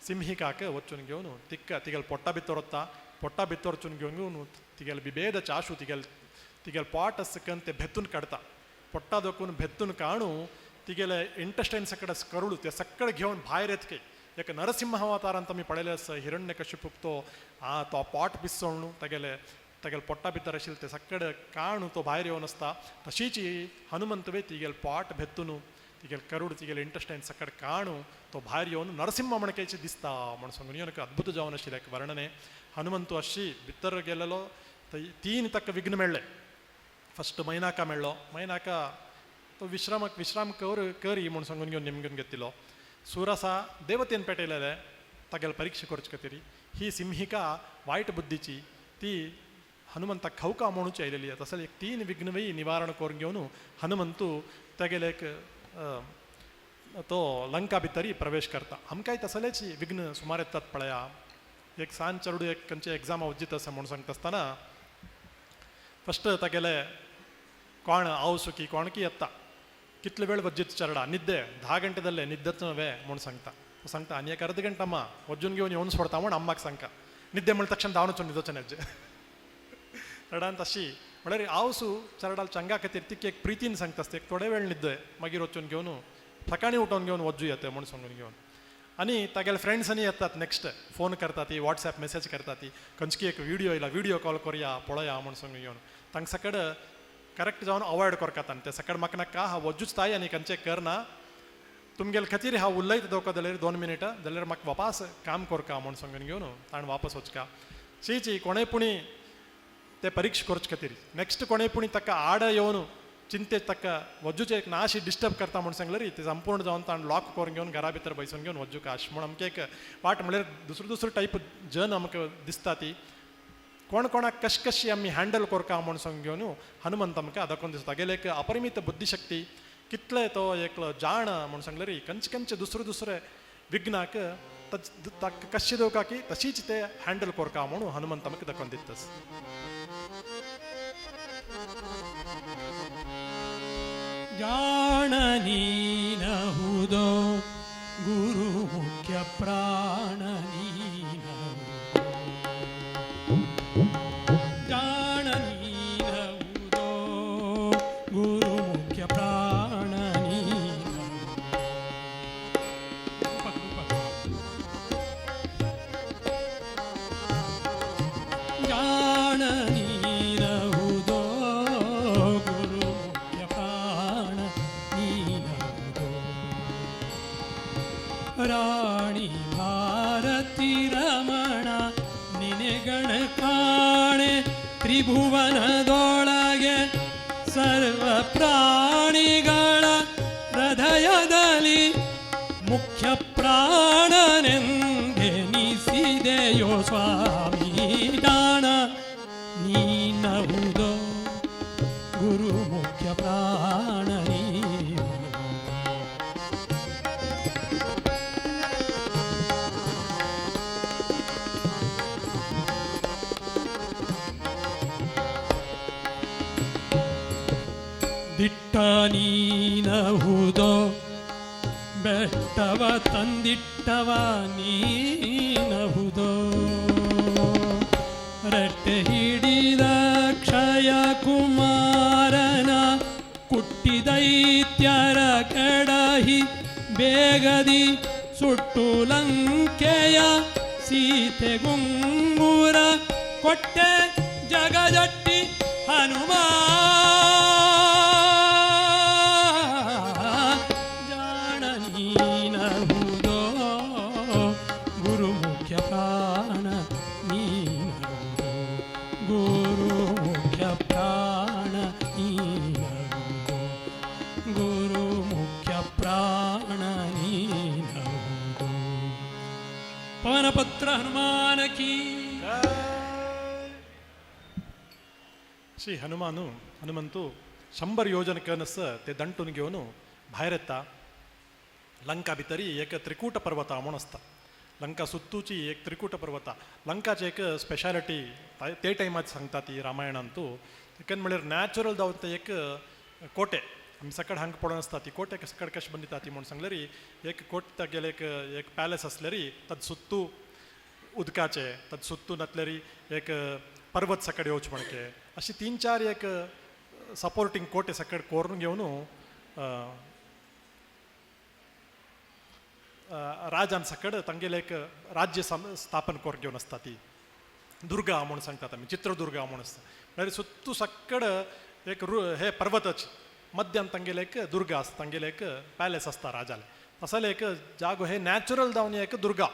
सिंहिकाक वचून घेवन तिक्का तिगेल पोट्टा भितर वता. पोट्टा भितर वचून घेवन घेवन तिगेल बिभेद चाशू तिगेल तिगेल पोट आसा ते भेतून काडता. पोट्टा दोकून भेतून काणू तिगेले इंटेस्टायन सकड करुळू ते सकड घेवन भायर येतके एक नरसिंह अवतारांत आमी पळयलें आसा हिरण्यकशिपूक तो आ तो पोट पिसोळणू तागेले तागेले पोट्टा भितर आशिल्लें ते सकड काणू तो भायर येवन आसता. तशीच हनुमंत वे तिगेल पोट भेत्तुनू तिगेल करुड तिगेल इंटेस्टायन सकड काणू तो भायर येवन नरसिंह म्हणकेचे दिसता म्हण सांगून एक अद्भुत जावन आशिल्लें एक वर्णने. हनुमंतू अशी भितर गेलेलो थंय तीन ताका विघ्न मेळ्ळे. फस्ट मैनाका मेळ्ळो. मैनाका तो विश्रामक विश्राम कर करी म्हूण सांगून घेवन नेमगून घेतिल्लो. सुरसा देवतेन पेटयलेले तागेले परीक्षा करचे खातीर. ही सिंहिका वायट बुद्धीची ती हनुमंताक खवका म्हणूच आयलेली. तसले एक तीन विघ्नवय निवारण करून घेवन हनुमंतू तागेले एक तो लंका भितरी प्रवेश करता. आमकांय तसलेच विघ्न सुमार येतात पळया. एक सान चेडू एक खंयचे एग्जाम वजित आसा म्हूण सांगता आसतना फस्ट तागेले कोण आवसुकी कोण की येता कितले वेळ वज्जीत चरडा निद्दे 10 गंटे जाल्ले निद्दच वे म्हूण सांगता. तो सांगता आनी एक अर्द गंटा अम्मा वज्जून घेवन येवन सोडता म्हूण अम्माक सांगता. निद्दे म्हणले तक्षण धांवन वचून न्हिदोचें न्हय चरडान तशी म्हळ्यार आवसू चरडाल चंगा खातीर तिका एक प्रितीन सांगता आसता एक थोडे वेळ निद्दे मागीर वचून घेवन सकाळीं उठोवन घेवन वज्जू येता म्हूण सांगून घेवन. आनी तागेले फ्रेंड्स आनी येतात नेक्स्ट फोन करता ती वॉट्सएप मेसेज करता ती खंयची एक व्हिडियो येयला व्हिडियो कॉल करया पळया म्हूण सांगून घेवन तांकां सकड करेक्ट जावन अवॉयड करतात. आनी ते सकड म्हाका नाका हांव वज्जूच ताय आनी खंयचें करना तुमगेले खातीर हांव उलयता दोका जाल्यार 2 मिनटां जाल्यार म्हाका वापास काम करका म्हूण सांगून घेवन ताणें वापस वचका. शी ची कोणेय पुणी ते परीक्षा करचे खातीर नेक्स्ट कोणेय पुणी ताका आड येवन चिंते ताका वज्जूचे एक नाशी डिस्टर्ब करता म्हूण सांगलें री ते संपूर्ण जावन ताणें लॉक करून घेवन घरा भितर बैसून घेवन वज्जू काश म्हूण आमकां एक वाट म्हळ्यार दुसरो दुसरो टायप जन आमकां दिसता ती कोण कोणाक कश कशी आमी हँडल करका म्हूण सांगून घेवन हनुमंत आमकां दाखोवन दिसता. तागेले एक अपरिमित बुद्धिशक्ती कितले तो एक जाण म्हूण सांगलें री खंयचे खंयचे दुसरे दुसरे विघ्नाक ताका कशें दवका की तशीच ते हँडल करका म्हणून हनुमंत आमकां दाखोवन दितस. जाण नीनहुदो गुरु मुख्य प्राण नीनहुदो. जाण नीनहुदो गुरु मुख्य प्राण नीनहुदो. जाण नीनहुदो गुरु मुख्य प्राण नीनहुदो. राणी भारती रमण निनेगण ಕಾಣೆ ತ್ರಿಭುವನದೊಳಗೆ ಸರ್ವ ಪ್ರಾಣಿಗಳ ಹೃದಯದಲ್ಲಿ ಮುಖ್ಯ ಪ್ರಾಣನೆಂದೆನಿಸಿದೆಯೋ ಸ್ವಾಮಿ ಜಾಣ ನೀನಹುದೋ ಗುರು ಮುಖ್ಯ ಪ್ರಾಣ ನೀನಹುದೋ. ದಿಟ್ಟ ನೀನಹುದೋ ಬೆಟ್ಟವ ತಂದಿಟ್ಟವ ನೀನಹುದೋ. ರಟ್ಟೆ ಹಿಡಿದ ಕ್ಷಯ ಕುಮಾರನ ಕುಟ್ಟಿದೈತ್ಯರ ಕೆಡಹಿ ಬೇಗದಿ ಸುಟ್ಟು ಲಂಕೆಯ ಸೀತೆಗುಂಗುರ ಕೊಟ್ಟೆ ಜಗಜಟ್ಟಿ ಹನುಮ ಜಾಣ ನೀನಹುದೋ ಗುರು ಮುಖ್ಯ ಪ್ರಾಣ ನೀನಹುದೋ. ಗುರು ಮುಖ್ಯ ಪ್ರಾಣ ನೀನಹುದೋ. ಗುರು ಮುಖ್ಯ ಪ್ರಾಣ ನೀನಹುದೋ. की। श्री हनुमानु हनुमंतु 100 योजन कनस ते दंटून घेवन भायर येता. लंका भितरी एक त्रिकूट पर्वता म्हूण आसता. लंका सुत्तूची एक त्रिकूट पर्वता. लंकाचे एक स्पेशालिटी ते टायमार सांगता ती रामायणांतू. तेकन म्हळ्यार नॅचरल जावन ते एक कोटे आमी सकड हांगा पळोवन आसता. ती कोटे सकड कशें बंदिता ती म्हूण सांगलेरी एक कोट तागेले एक एक पॅलेस आसलेरी ताज सुत्तू उदकाचे ताज सुत्तू नातलेरी एक पर्वत सकड येवचे म्हणके अशी 3-4 एक सपोर्टींग कोटे सकड कोरून घेवन राजान सकड तांगेले एक राज्य स्थापन करून घेवन आसता. ती दुर्गा म्हूण सांगतात आमी, चित्रदुर्गा म्हूण आसता. म्हळ्यार सुत्तू सकड एक हे पर्वताची मध्यान तांगेले एक दुर्गा आसता, तांगेले एक पॅलेस आसता राजाले. तसले एक जागो हे नॅचरल जावन एक दुर्गा,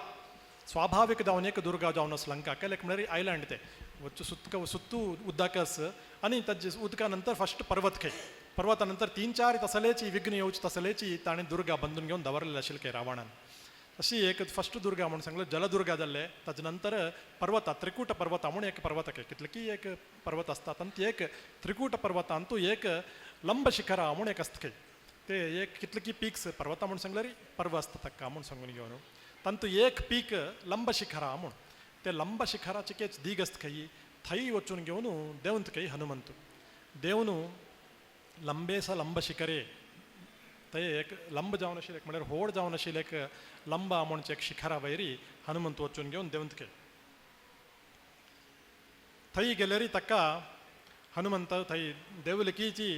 स्वाभावीक जावन एक दुर्गा जावन आसा लंका. एक म्हळ्यार आयलंड ते वच्चो सुत्क सुत्तू उदक आस आनी ताजे उदका नंतर फस्ट पर्वत खंय, पर्वता नंतर 3-4 तसलेची विघ्न येवची तसलेची ताणें दुर्गा बंदून घेवन दवरलेले आशिल्ले खंय रावणान. अशी एक फस्ट दुर्गा म्हूण सांगले जलदुर्गा जाल्ले. ताजे नंतर पर्वता त्रिकूट पर्वता म्हूण एक पर्वत खंय, कितले की एक पर्वत आसता तांतू एक त्रिकूट पर्वतांतू एक लंब शिखरा म्हूण एक आसता खंय. ते एक कितले की पीक्स पर्वता म्हूण सांगल्यार पर्व आसता ताका म्हूण सांगून घेवन तांतू एक पीक लंब शिखरा म्हूण ते लंब शिखराचे केच दीग आसता खंय, थंय वचून घेवन देंवत खंय हनुमंत. देवनु लंबेसा लंब शिखरे थंय एक लंब जावन आशिल्लें एक म्हळ्यार होड जावन आशिल्लें एक लंबा म्हणचे एक शिखरा वयरी हनुमंत वचून घेवन देंवत खंय. थंय गेल्यारी ताका हनुमंत थंय देवलकीची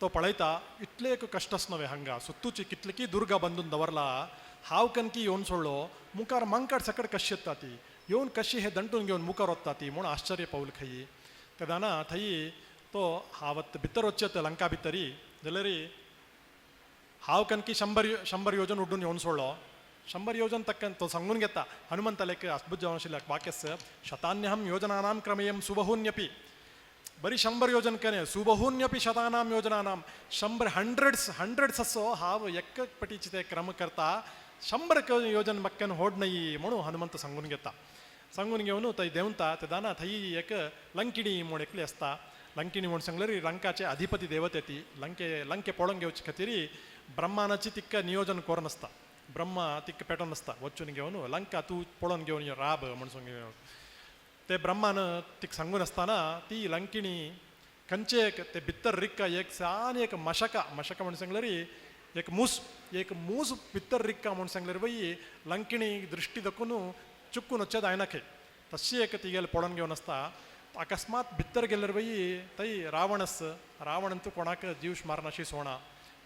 तो पळयता. इतले एक कश्टच नव्हे हांगा सुत्तूची कितली दुर्गा बांदून दवरला. हांव कनकी येवन सोडलो मुखार मांकाड सकड कशी येता ती येवन कशी हे दंटून घेवन मुखार वता ती म्हूण आश्चर्य पावल खंय. तेदाना थंय तो हावत भितर वचत लंका भितरी जाल्यार हांव कनकी 100 योजन उड्डून येवन सोडलो. 100 योजन तक्कन तो सांगून घेता हनुमंतालेक अद्भुत जावन आशिल्लें वाक्यस शतान्यहम योजनानां क्रमेयं सुबहून्यपी. बरी 100 योजन कने सुबहून्यपी शतानां योजनानां 100 हंड्रेड्स हंड्रेड्स असो हांव एक पटीचे ते क्रम करता 100 योजन मक्कन होड नयी म्हणून हनुमंत सांगून घेता. सांगून घेवन थंय देंवता. तेदाना थंय एक लंकिणी म्हूण एकली आसता. लंकिणी म्हूण सांगल्यार लंकाचे अधिपती देवते ती. लंके लंके पळोवन घेवचे खातीर ब्रह्मानाची तिक्का नियोजन करून आसता. ब्रह्मा तिक्का पेटोवन आसता वचून घेवन लंका तूं पळोवन घेवन राब म्हूण सांगून घेवन ते ब्रह्मान तिका सांगून आसतना ती लंकिणी खंयचे एक ते भितर रिक्का एक सान एक मशका मशका म्हूण सांगल्यार एक मूस एक मूस भितर रिक्का म्हूण सांगल्यार वय लंकिणी दृश्टी दाखोवन चुकून वचत जायना खंय. तशी एक तिगेले पळोवन घेवन आसता. अकस्मात भितर गेल्यार वय थंय रावण आस. रावण तूं कोणाक जीव मारनाशी सोणा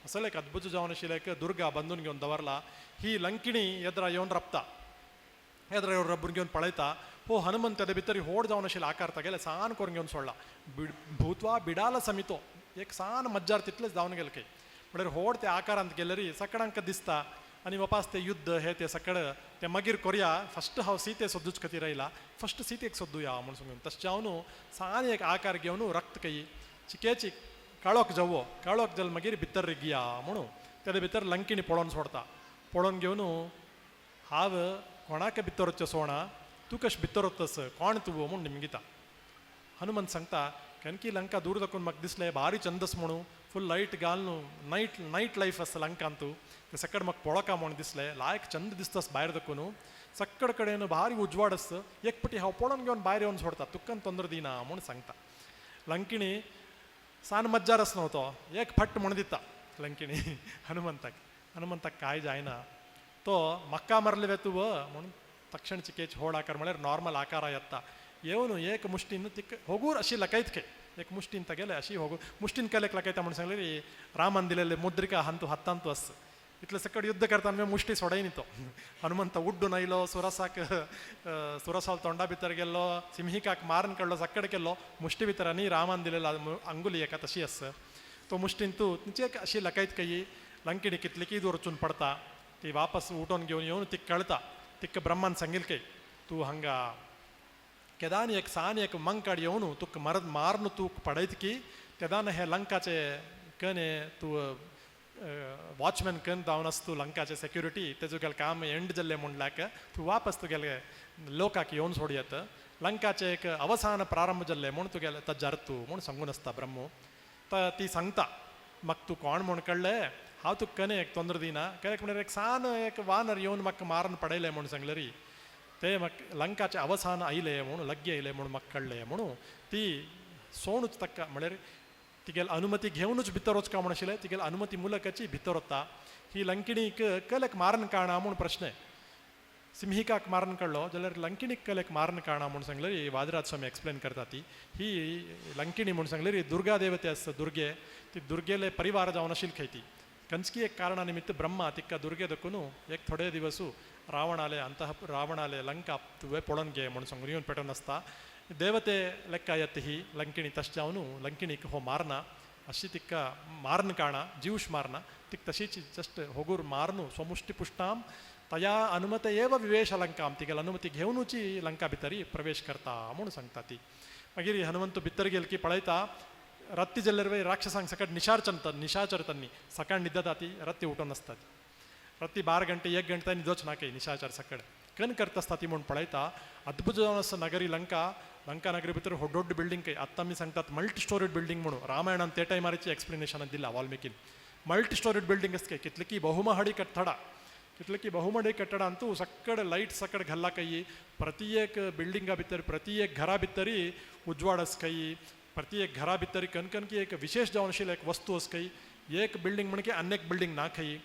असले एक अद्भुत जावन आशिल्लें एक दुर्गा बांदून घेवन दवरला. ही लंकिणी येद्रा येवन रपता, येद्रा येवन रबून घेवन पळयता. हो हनुमंत तेजे भितर होड जावन आशिल्लो आकार तागेले सान करून घेवन सोडला. भूतवा बिडाल समितो एक सान मज्जार तितलेच जावन गेले खंय. म्हळ्यार होड ते आकारांत गेल्यार सगळ्यांक दिसता आनी वापास ते युद्ध हे ते सकड ते मागीर कोरया. फस्ट हांव सीते सोदूच खातीर आयला, फस्ट सीतेक सोदुया म्हूण सांगून तशें जावन सान एक आकार घेवन रक्त कई चिकेची काळोख जावो काळोख जाल मागीर भितर रिगिया म्हणून तेजे भितर लंकिणी पळोवन सोडता. पळोवन घेवन हांव कोणाक भितर वचचें सोणा तूं कशें भितर वतस कोण तूं म्हूण निमगिता. हनुमंत सांगता कनकी लंका दूर दाखोवन म्हाका दिसलें भारी चंदस म्हणून फूल लायट घालून नायट नायट लायफ आसा लंकान तूं ते सकड म्हाका पळोवका म्हूण दिसलें लायक चंद दिसतास भायर दाखोवन सकड कडेन भारी उजवाड आसता एक पटी हांव पळोवन घेवन भायर येवन सोडता तुक्कन तोंदर दिना म्हूण सांगता. लंकिणी सान मज्जार आस न्हू तो एक फट म्हूण दिता लंकिणी हनुमंताक. हनुमंताक कांय जायना तो म्हाका मारले वे तूं म्हूण तक्षण चिकेच होड आकार म्हळ्यार नॉर्मल आकारा येता येवन एक मुश्टीन तिका होगूर अशी लकयत खे एक मुश्टीन तगेले अशी होगूर मुश्टीन कलेक लकयता म्हूण सांगले रामान दिलेले मुद्रिका हांतू हातांतू आस इतले सकट युद्ध करताना मुश्टी सोडायनी तो हनुमंत उड्डून आयलो सुरसाक सुरसाल तोंडा भितर गेल्लो सिंहिकाक मारून काडलो सकड केल्लो मुश्टी भितर आनी रामान दिलेलो अंगुली एका तशी आस तो मुश्टीन तूं तिची एक अशी लकयत कई लंकिणी कितली की दूर वचून पडता ती वापस उठोवन घेवन येवन तिका कळता तिका ब्रह्मान सांगिल कय तूं हांगा केदान एक सान एक मंकाड येवन तुका मर मारून तूं पडयत की तेदान हे लंकाचे कने तूं वॉचमॅन कन जावन आस तूं लंकाचे सेक्युरिटी तेजो गेले काम एंड जाल्लें म्हणल्याक तूं वापस तुगेले लोकाक येवन सोडयत लंकाचें एक अवसान प्रारंभ जाल्लें म्हूण तुगेलें ताज्या अर्थ म्हूण सांगून आसता ब्रह्मो. ती सांगता म्हाका तूं कोण म्हूण कळ्ळें, हांव तुका कने एक तोंद्र दिना, कित्याक म्हणल्यार एक सान एक वानर येवन म्हाका मारून पडयलें म्हूण सांगलें री, ते म्हाका लंकाचें अवसान आयलें म्हूण लग्गे आयलें म्हूण म्हाका कळ्ळें म्हणून ती सोणूच ताका म्हळ्यार तिगेल अनुमती घेवनूच भितर वचका म्हूण आशिल्लें, तिगेल अनुमती मुलकाची भितर वता. ही लंकिणीक कलेक मारून काणा म्हूण प्रश्न, सिंहिकाक मारून काडलो जाल्यार लंकिणीक कलेक मारून काणा म्हूण सांगलें री वादराज स्वामी एक्सप्लेन करता ती. ही लंकिणी म्हूण सांगलें री दुर्गा देवते आसता दुर्गे, ती दुर्गेले परिवार जावन आशिल्ली खंय ती कंचकी एक कारणा निमित्त ब्रह्मा तिका दुर्गे दखून एक थोडे दिवसू रावणाले अंतः रावणाले लंका तुवें पळोवन घे म्हूण सांगून येवन पेटोवन आसता. देवते लेक्का येत ही लंकिणी तशें जावन लंकिणीक हो मारना अशी तिका मारून काणा जीवश मारना तिका तशीच जस्ट होगूर मारनु स्वमुष्टी पुष्टाम तया अनुमत एव विवेश लंकाम तिगेल अनुमती घेवनूची लंका भितरी प्रवेश करता म्हूण सांगता ती. मागीर हनुमंत भितर गेल की पळयता रत्ती जाल्यार वय राक्षसांक सकट निशाचर निशाचर तन्नी सकाळ निद्दता ती रत्ती उठून आसता ती रत्ती 12 गंटे 1 गंटे निदोच ना काही निशाचर सकड कन करता आसता ती म्हूण पळयता. अद्भुत जावन आसता नगरी लंका, लंका नगरी भितर व्हड व्हड बिल्डींग काही आत्तां आमी सांगतात मल्टी स्टोरीड बिल्डींग म्हणून रामायणान ते टायमारची एक्सप्लेनेशन दिला वाल्मिकीन. मल्टी स्टोरीड बिल्डींग आसता कितले की बहुमहाडी कट्टडा, कितले की बहुमहाडी कट्टडा अंतू सकड लायट सकड घाल्ला काही प्रति एक बिल्डिंगा भितर प्रति एक घरा भितरी उजवाड आसकाई प्रति एक घरा भितर कनकन की एक विशेष जावन आशिल्ली एक वस्तू आसकाई एक बिल्डींग म्हणजे आनी एक बिल्डींग ना खंय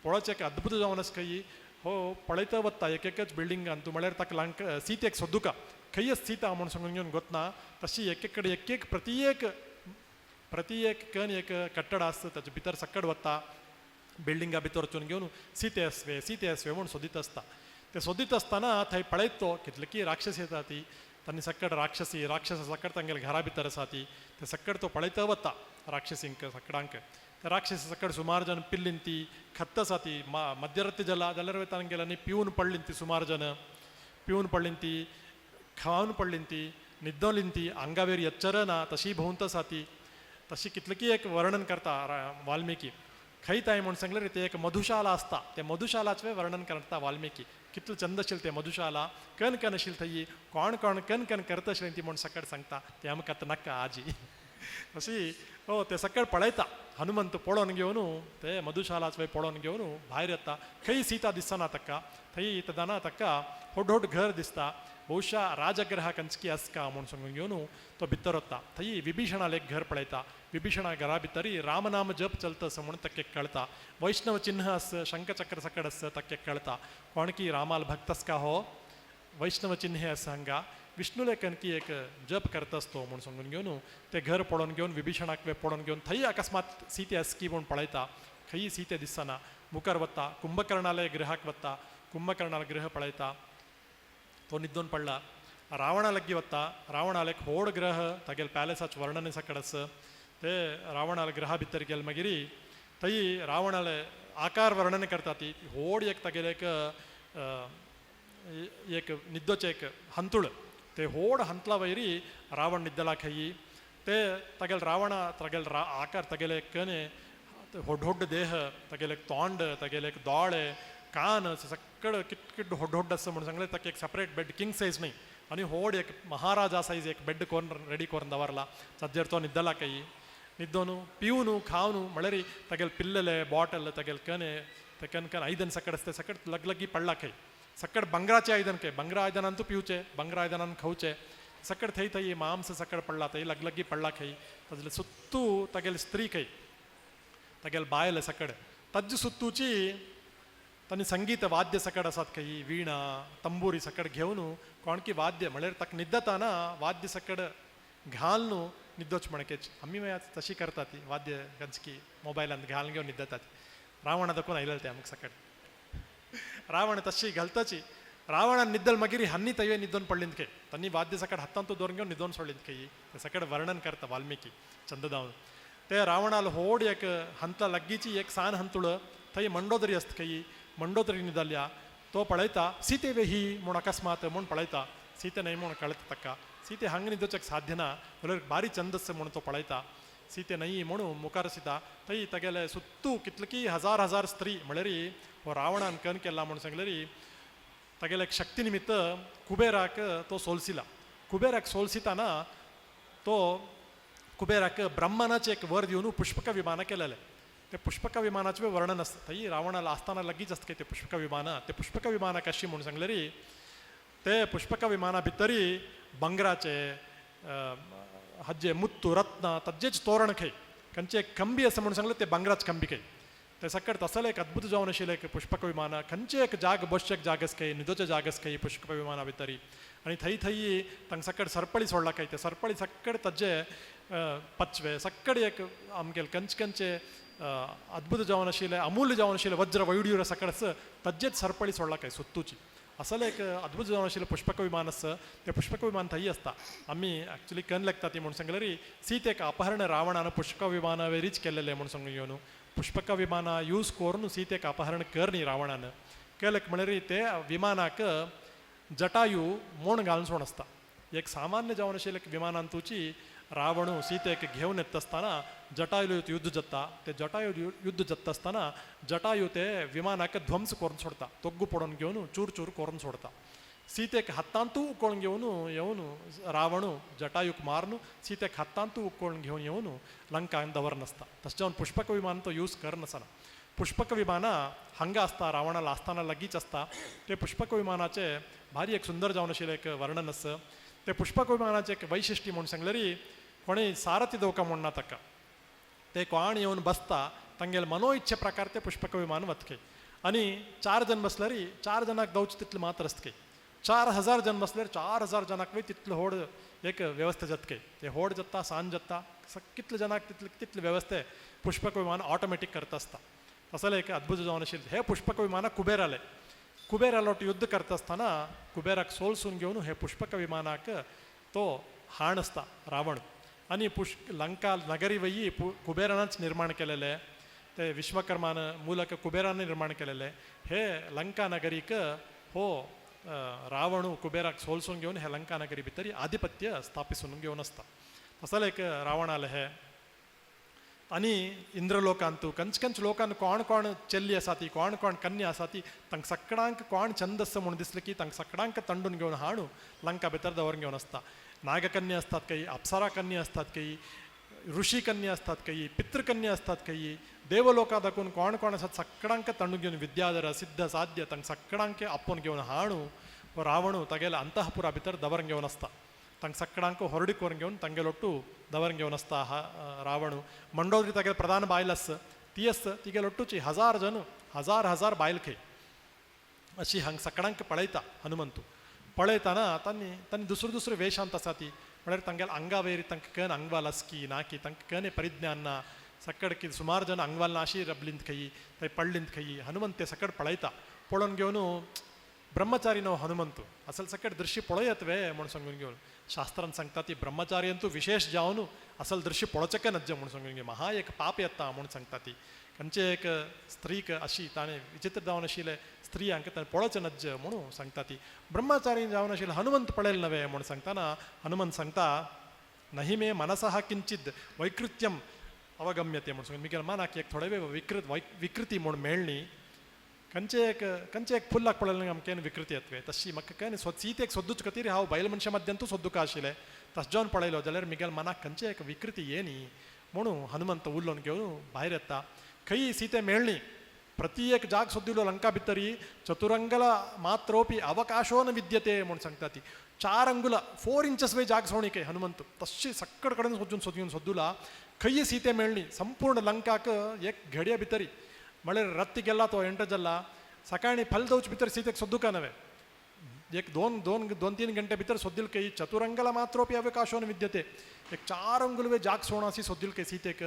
पळोवचें एक अद्भुत जावन आसकाई हो पळयता वता एक एकच बिल्डिंगान तूं म्हळ्यार ताका लंका सीतेक सोदुका खंय सीता म्हूण सांगून घेवन गोतना तशी एक एक कडेन एक एक प्रति एक प्रति एक कन एक कट्टड आसता ताचे भितर सकड वता बिल्डिंगा भितर वचून घेवन सीते आसवे सीते आसवे म्हूण सोदीत आसता. ते सोदीत आसतना थंय पळयत तो कितले की राक्षस येता ती तांणी सकड राक्षसी राक्षस सकड तांगेले घरा भितर आसा ती ते सकड तो पळयत वता राक्षसींक सकडांक. ते राक्षसी सकड सुमार जण पिल्लीन ती खत्त आसा ती मध्यरात्री जाला जाल्यार तांगेल्यांनी पिवन पडलीन ती सुमार जण पिवन पडलीन ती खावन पडलीन ती न्हिदोलीन ती आंगावेर एच्चर ना तशी भोंवत आसा ती तशी कितले की एक वर्णन करता वाल्मिकी. खंय ताय म्हूण सांगलें रे ते एक मधुशाला आसता ते मधुशालाचें वर्णन करता वाल्मिकी कितलें चंद आशिल्लें तें मधुशाला कन कन आशिल्लें थंय कोण कोण कन कन करता आशिल्लें ती म्हूण सकट सांगता तें आमकां आतां नाका आजी अशी हो ते सकट पळयता हनुमंत पळोवन घेवन ते मधुशालाच पळोवन घेवन भायर येता. खंय सीता दिसना ताका थंय येतना ताका व्हड व्हड घर दिसता ಬಹುಶಃ ರಾಜಗೃಹ ಕಂಚಕಿ ಅಸ್ಕ म्हूण सांगून घेवन तो भितर वता. थंय विभीषणाले एक घर पळयता विभीषणा घरा भितरी रामनाम जप चलता असो म्हणून ताका कळता वैष्णव चिन्ह आस शंखचक्र सकड आस ताका कळता कोण की रामाल भक्त आसका हो वैष्णव चिन्ह आसा हांगा विष्णुले कणकी एक जप करता असतो म्हूण सांगून घेवन ते घर पळोवन घेवन विभीषणाक पळोवन घेवन थंय अकस्मात सीते आसकी म्हूण पळयता खंय सीते दिसना मुखार वता कुंभकर्णाले गृहाक वता कुंभकर्णाले गृह पळयता तो निद्दोन पडला. रावणा लग्गी वता रावणाले एक व्हड ग्रह तागेले पॅलेसाचें वर्णन सकड आसा ते रावणाले ग्रहा भितर गेले मागीर थंय रावणाले आकार वर्णन करता ती व्हड एक तागेले एक एक निद्दोचें एक हंतुळ ते व्हड हंतला वयरी रावण निद्दला खंय ते तागेले रावणा तागेले आकार तागेले कने व्हड व्हड देह तागेले तोंड तागेले दोळे कान सकड किट किट व्हड व्हड आसा म्हणून सांगलें ताका एक सेपरेट बेड किंग सायज न्हय आनी व्हड एक महाराजा सायज एक बेड कोन्न रेडी करून दवरला ताजेर तो न्हिदला खंय न्हिदोन पिवन खावन म्हळ्यार तागेले पिल्लले बॉटल तागेले कने ते कन कन आयदन सकड आसता सकड लगलगी पडला खंय सकड बंगराचे आयदन खंय बंगरा आयदनान तूं पिवचें बंगरा आयदनान खावचें सकड थंय थंय मांस सकड पडला थंय लगलगी पडला खंय ताजले सुत्तू तागेले स्त्री खंय तागेले बायल सकड ताज्जे सुत्तूची तांणी संगीत वाद्य सकड आसात खंय वीणा तंबुरी सकड घेवन कोण की वाद्य म्हळ्यार ताका न्हिदताना वाद्य सकड घालून न्हिदोच म्हणकेच आमी मागीर आतां तशी करता ती वाद्य गंजकी मोबायलान घालून घेवन न्हिदता ती रावणा दाखोवन आयलेलें तें आमकां सकड रावण तशी घालताची रावणान निद्दल मागीर हन्नी तयवे निद्दोन पडलींत खंय तांणी वाद्य सकड हातांत दवरून घेवन निदोन सोडलींत खंय ते सकड वर्णन करता वाल्मिकी चंददावन. ते रावणाल होड एक हंतला लग्गीची एक सान हंतुळ थंय मंडोदरी आसता खंय मंडोदरी निदल्या तो पळयता सीते वेही म्हूण अकस्मात म्हूण पळयता सीते न्हय म्हूण कळटा ताका सीते हांगा न्हिदोवच्याक साध्य ना जाल्यार बारी चंद आसा म्हूण तो पळयता सीते न्हय म्हणून मुखार सीता थंय तागेले सुत्तू कितले की हजार हजार स्त्री म्हळ्यार हो रावणान कन केला म्हूण सांगलें. तागेले एक शक्ती निमित्त कुबेराक तो सोलसिला. कुबेराक सोलसिताना तो कुबेराक ब्रह्मणाचें एक वर दिवन पुष्पक विमान केलेलें. ते पुष्पक विमानाचें वर्णन आसता. थंय रावणाला आसतना लागींच आसता ते पुष्पक विमान. ते पुष्पक विमानाक कशी म्हूण सांगलेरी ते पुष्पक विमाना भितरी भांगराचे हज्जे मुत्तू रत्न तज्जेच तोरण खंय खंयचे एक खंबी आसा म्हूण सांगलें ते भांगराच खंबी खंय ते सकट तसलें एक अद्भुत जावन आशिल्लें एक पुष्पक विमान. खंयचे एक जाग बसचे एक जाग आसा खंय न्हिदोचे जाग आसा खंय पुष्पक विमाना भितरी. आनी थंय थंय तांकां सकट सरपळी सोडला खंय ते सरपळी सकट तज्जे पचवे सकट एक आमगेले कंच कंचे अद्भुत जावन आशिल्लें अमूल्य जावन आशिल्लें वज्र वैडूर्य सकट तज्जेच सरपळी सोडला खंय सुत्तूची. असलें एक अद्भुत जावन आशिल्लें पुष्पक विमान आसा. तें पुष्पक विमान थंय आसता. आमी एक्चुली कन लागता ती म्हूण सांगलें सीतेक अपहरण रावणान पुष्पक विमानावेरीच केल्लेलें म्हूण सांगून घेवन पुष्पक विमाना यूज करून सीतेक अपहरण कर न्ही रावणान केलें म्हळ्यार ते विमानाक जटायू मोण घालून सोड आसता. एक सामान्य जावन आशिल्लें विमानान तुची रावणू सीतेक घेवन येता आसतना जटायू युद्ध जाता. ते जटायू युद्ध जाता आसतना जटायू ते विमानाक ध्वंस करून सोडता, तोग्गू पडोवन घेवन चूर चूर करून सोडता. सीतेक हातांतू उकळून घेवन येवन रावणू जटायूक मारून सीतेक हातांतू उकळून घेवन येवन लंकान दवर नासता. तशें जावन पुष्पक विमान तो यूज करनासना. पुष्पक विमान हांगा आसता रावणाला आसतना लागींच आसता. ते पुष्पक विमानाचें भारी एक सुंदर जावन आशिल्लें एक वर्णन आसा. ते पुष्पक विमानाचें एक वैशिश्ट्य म्हूण सांगल्यार कोणें सारथी दवका म्हूण ना ताका. ते कोण येवन बसता तांगेले मनो इच्छे प्रकार ते पुष्पक विमान वतके. आनी चार जण बसल्यार चार जणांक दवचे तितलें मात्र आसतके. 4000 जण बसल्यार 4000 जणांक वय तितलो होड एक वेवस्था जातके. ते होड जाता सान जाता कितले जणांक तितले तितले वेवस्थे पुष्पक विमान ऑटोमॅटीक करता आसता. तसलें एक अद्भुत जावन आशिल्लें हे पुष्पक विमानाक कुबेर आले. कुबेरालो युद्ध करता आसतना कुबेराक सोलसून घेवन हे पुष्पक विमानाक तो हाण आसता रावण. आनी लंका नगरी वयी कुबेरानच निर्माण केलेले ते विश्वकर्मान मूलक कुबेरान निर्माण केलेले हे लंका नगरीक हो रावणू कुबेराक सोलसून घेवन हे लंका नगरी भितर आधिपत्य स्थापिसून घेवन आसता. तसलें एक रावणाले हे. आनी इंद्रलोकांतू कंच कंच लोकान कोण कोण चेल्ली आसा ती कोण कोण कन्या आसा ती तांकां सगळ्यांक कोण छंद आसा म्हूण दिसलें की तांकां सगळ्यांक तंडून घेवन हाडून लंका भितर दवरून घेवन आसता. नागकन्या असतात काही, अप्सरा कन्या असतात काही, ऋषी कन्या असतात काही, पितृकन्या असतात काही, देवलोका दाखवून कोण कोण आसात सगळ्यांक तंडून घेवन विद्याधर सिद्ध साध्य तांकां सगळ्यांक आपोवन घेवन हाडून रावणू तागेले अंतःपुरा भितर दवरून घेवन आसता. तांकां सगळ्यांक होरडी करून घेवन तांगेलोट्टू दवरून घेवन आसता हा रावणू. मंडोदरी तागेले प्रधान बायल आसा ती आसता तिगेलोट्टूची हजार जन हजार हजार बायल खंय अशी हांगा सगळ्यांक पळयता हनुमंतू. पळयतना तांणी तांणी दुसरो दुसरो वेशांत आसा ती म्हळ्यार तांगेले आंगावयर तांकां कन अंगवाल आसकी ना की तांकां कन परिज्ञान ना. सकड की सुमार जन अंगवाल ना अशी रबलींत खंय थंय पडलींत खंय हनुमंत ते सकड पळयता. पळोवन घेवन ब्रह्मचारी न्हू हनुमंतू असल सकट दृश्य पळयत वे म्हूण सांगून घेवन शास्त्रान सांगता ती ब्रह्मचारी विशेष जावन असल दृश्य पळोवचें नज्ज म्हूण सांगून घेवन महा एक पाप येता म्हूण सांगता ती. खंयचे एक स्त्रीक अशी ताणें विचित्र जावन आशिल्ले स्त्रियांक ताणें पळोवचें नज्ज म्हणून सांगता ती. ब्रह्मचारी जावन आशिल्ले हनुमंत पळयलें नवें म्हूण सांगतना हनुमंत सांगता नही मे मनसः किंचित वैकृत्यम अवगम्यते म्हूण सांगून मिगेल मनाक एक थोडे वेळ विकृत विकृती म्हूण मेळ्ळी. खंयचे एक फुल्लाक पळयलें आमकां विकृती येतवे तशी म्हाका काय सीतेक सोदूच खातीर हांव बायल मनशा मध्यांतू सोदूका आशिल्लें तशें जावन पळयलो जाल्यार मिगेल मनाक खंयचे एक विकृती येनी म्हणून हनुमंत उलोवन घेवन भायर येता. खंय सीते मेळ्ळी प्रति एक जाग सोदिलो लंका भितरी चतुरंगला मात्रोपी अवकाशो न विद्यते म्हूण सांगता ती. 4 अंगुल 4 इंचस वे जाग सोणी खंय हनुमंत तशी सक्कड कडेन सोदून सोदून सोदुला खंय सीते मेळ्ळी संपूर्ण लंकाक एक घडये भितरी म्हळ्यार रत्ती गेला तो एंटर जाला सकाळी फल दवचे भितर सीतेक सोदुका नवे एक दोन दोन दोन तीन घंटे भितर सोदिल कई चतुरंगला मात्रोपी अवकाशो न विद्यते एक 4 अंगुल वे जाग सोणासी सोदिल कई सीतेक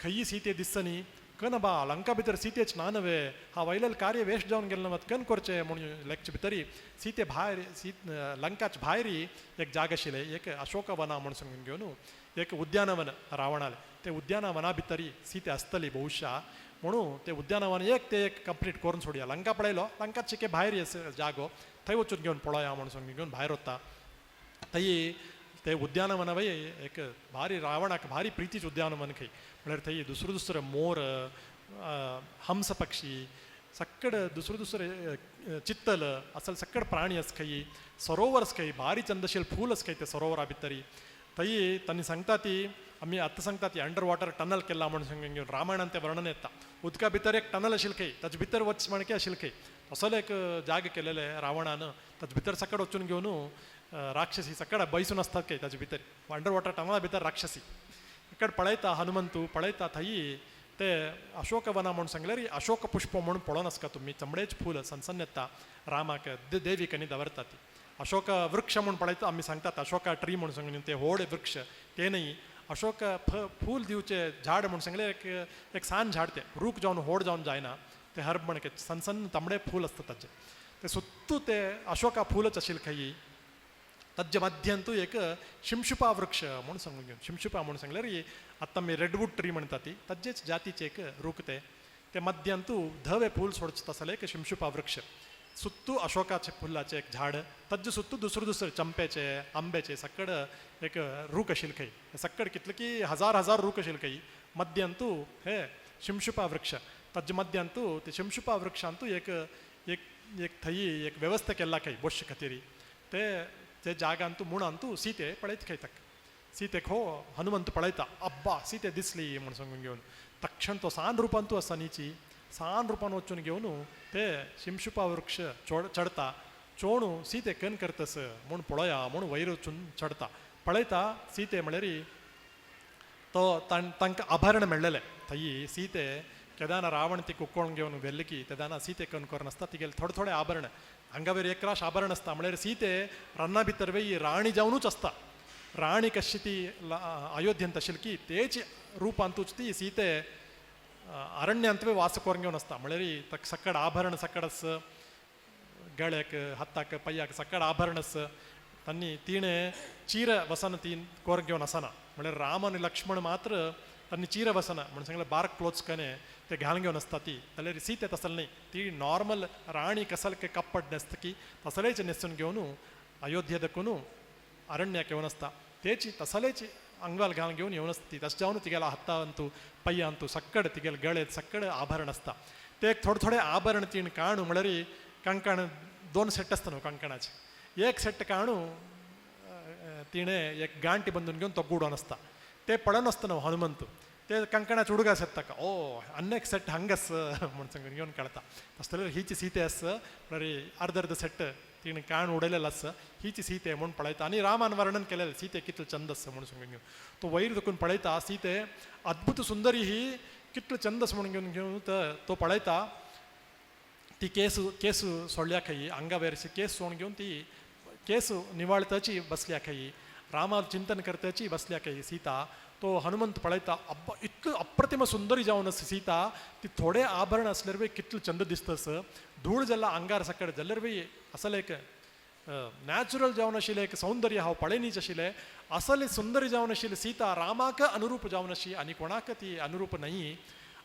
खंय सीते दिसनी कन बा लंका भितर सीतेच ना नवे हा वयलेल कार्य वेस्ट जावन गेलें नवत कन करचें म्हणून लेक्च भितरी सीते भायर सीत लंकाच भायरी एक जाग आशिल्लें एक अशोकवना म्हूण सांगून घेवन एक उद्यानवन रावणाले ते उद्यानवना भितरी सीते आसतली बहुशा म्हणून ते उद्यानवन एक ते एक कंप्लीट करून सोडया. लंका पळयलो लंका चिके भायर जागो थंय वचून घेवन पळोवया म्हणून सांगून घेवन भायर वता. थंय ते उद्यानवनवय एक भारी रावणाक भारी प्रितीच उद्यानवन खंय म्हळ्यार थंय दुसरो दुसरो मोर हंस पक्षी सक्कड दुसरे दुसरे चित्तल असल सक्कड प्राणी आस खंय, सरोवर आस खंय, भारी चंदशील फूल आस खंय ते सरोवरा भितरी. थंय तांणी सांगता ती आमी आतां सांगता ती अंडर वॉटर टनल केला म्हणून सांगून घेवन रामायणान तें वर्णन येता. उदका भितर एक टनल आशिल्लें खंय, ताजे भितर वच म्हणके आशिल्लें खंय, असलो एक जाग केलेले रावणान. ताजे भितर सकड वचून घेवन राक्षसी सकड बैसून आसतात खंय ताजे भितर, अंडर वॉटर टनला भितर राक्षसी इकड पळयता हनुमंतू पळयता. थंय ते अशोकवना म्हणून सांगल्यार अशोक पुष्प म्हणून पळोवन आसका तुमी, चमडेच फूल सनसन येता रामाक देवीक आनी दवरता ती. अशोक वृक्ष म्हूण पळयता आमी सांगतात, अशोका ट्री म्हणून सांगून ते व्हड वृक्ष ते न्ही, अशोक फूल दिवचे झाड म्हणून सांगले एक एक सान झाड, ते रूख जावन व्हड जावन जायना, ते हर्ब म्हणके सनसन तांबडे फूल आसता ताजे, ते सुत्तू ते अशोका फूलच आशिल्लें खंय. ताज्या मध्यांतू एक शिमशुपा वृक्ष म्हणून सांगून घेवन, शिमशुपा म्हणून सांगल्यार आतां आमी रेडवूड ट्री म्हणटा ती ताजेच जातीचे एक रूख ते, ते मध्यांतू धवे फूल सोडचे तसले एक शिमशुपा वृक्ष, सुत्तू अशोकाचे फुलाचे एक झाड, ताजे सुत्तू दुसरे दुसरे चंपेचे आंब्याचे सक्कड एक रूख आशिल्लें खंय, सक्कड कितले की हजार हजार रूख आशिल्लें खंय. मध्यांतू हे शिमशुपा वृक्ष, ताजे मध्यांतू ते शिमशुपा वृक्षांतू एक एक एक थंय एक व्यवस्था केल्ला खंय बसचे खातीर, ते ते जागांतू मुणांतू सीते पळयत खंय ताका. सीतेक हो हनुमंत पळयता, अब्बा सीते दिसली म्हूण सांगून घेवन तक्षण तो सान रुपांतू आसा न्ही, सान रुपान वचून घेवन ते शिमशुपा वृक्ष चडता, चोणू सीते कन करतस म्हूण पळया म्हूण वयर वचून चडता, पळयता सीते म्हळ्यार तो तांकां आभरण मेळ्ळेलें. थंय सीते केदाना रावण ती कुक्कोण घेवन व्हेल्ले की तेदाना सीते कन करून आसता तिगेले थोडे थोडे आभरण हांगावेर एक राश आभरण आसता, म्हळ्यार सीते रन्ना भितर वेई राणी जावनूच आसता. राणी कशी ती अयोध्येंत आशिल्ली की तेच रुपांतूच ती सीते अरण्यांतवे वास करून घेवन आसता, म्हळ्यार ताका सक्कड आभरण सक्कड आस, गळ्याक हाताक पांयाक सक्कड आभरण आस. तांणी तिणें चीर वसन ती कोर घेवन आसना, म्हळ्यार राम आनी लक्ष्मण मात्र तांणी चीर वसना म्हणून सांगलें बार्क क्लोथ्स कने ते घालून घेवन आसता ती, जाल्यार सीते तसलें न्ही, ती नॉर्मल राणी कसल कप्पट न्हेसता की तसलेच न्हेसून घेवन अयोध्ये दकून अरण्याक येवन आसता, तेची तसलेच अंगवाल घालून घेवन येवन आसता ती. तशें जावन तिगेल्या हातांतू पांयांतू सक्कड तिगेले गळेत सक्कड आभरण आसता, ते एक थोडे थोडे आभरण तीण काणू म्हळ्यार कंकण दोन सेट आसता न्हू कंकणाचे, एक सेट काणू तिणें एक गांठी बांदून घेवन तो गुडोवन आसता, ते पळोवन आसता न्हू हनुमंत, ते कंकणाचे उडगास येता ताका, ओ अन्नेक सेट हांगास म्हूण सांगून घेवन कळटा. तशें जाल्यार हीच सीते आस म्हळ्यार अर्द अर्द सेट तिणें काण उडयलेलें आसा, हीच सीते म्हूण पळयता. आनी रामान वर्णन केलेलें सीते कितलें चंद आसा म्हूण सांगून घेवन तो वयर दुखून पळयता, सीते अद्भुत सुंदरी ही कितलें चंद आसा म्हूण घेवन घेवन तो पळयता. ती केस केस सोडल्या खंय आंगावेर केस सोडून घेवन ती केस निवाळताची बसल्या खंय, रामार चिंतन करताची बसल्या खंय सीता. तो हनुमंत पळयता, अब्बा इतलो अप्रतिम सुंदरी जावन आसा सीता, ती थोडे आभरण आसल्यार बी कितलो चंद दिसतस, धूळ जाल्यार आंगार सकड जाल्यार बी असले एक नॅचरल जावन आशिल्लें एक सौंदर्य हांव पळयनीच आशिल्लें, असले सुंदरी जावन आशिल्ली सीता रामाक अनुरूप जावन आशी आनी कोणाक ती अनुरूप न्हय.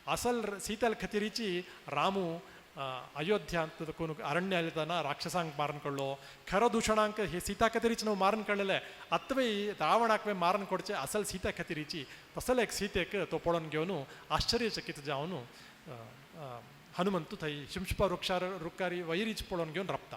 असल सीतल खातीरीची रामू अयोध्यांत कोण अरण्य येताना राक्षसांक मारून काडलो, खरो दुशणांक हे सीता खातीरीच न्हू मारून काडलेले, आतवे रावणाक मारून कोडचे असल सीता खातीरीची. तसले एक सीतेक तो पळोवन घेवन आश्चर्यचकीत जावन हनुमंतू थंय शिमशुपा वृक्षार रुखारी वैरीच पळोवन घेवन राबता.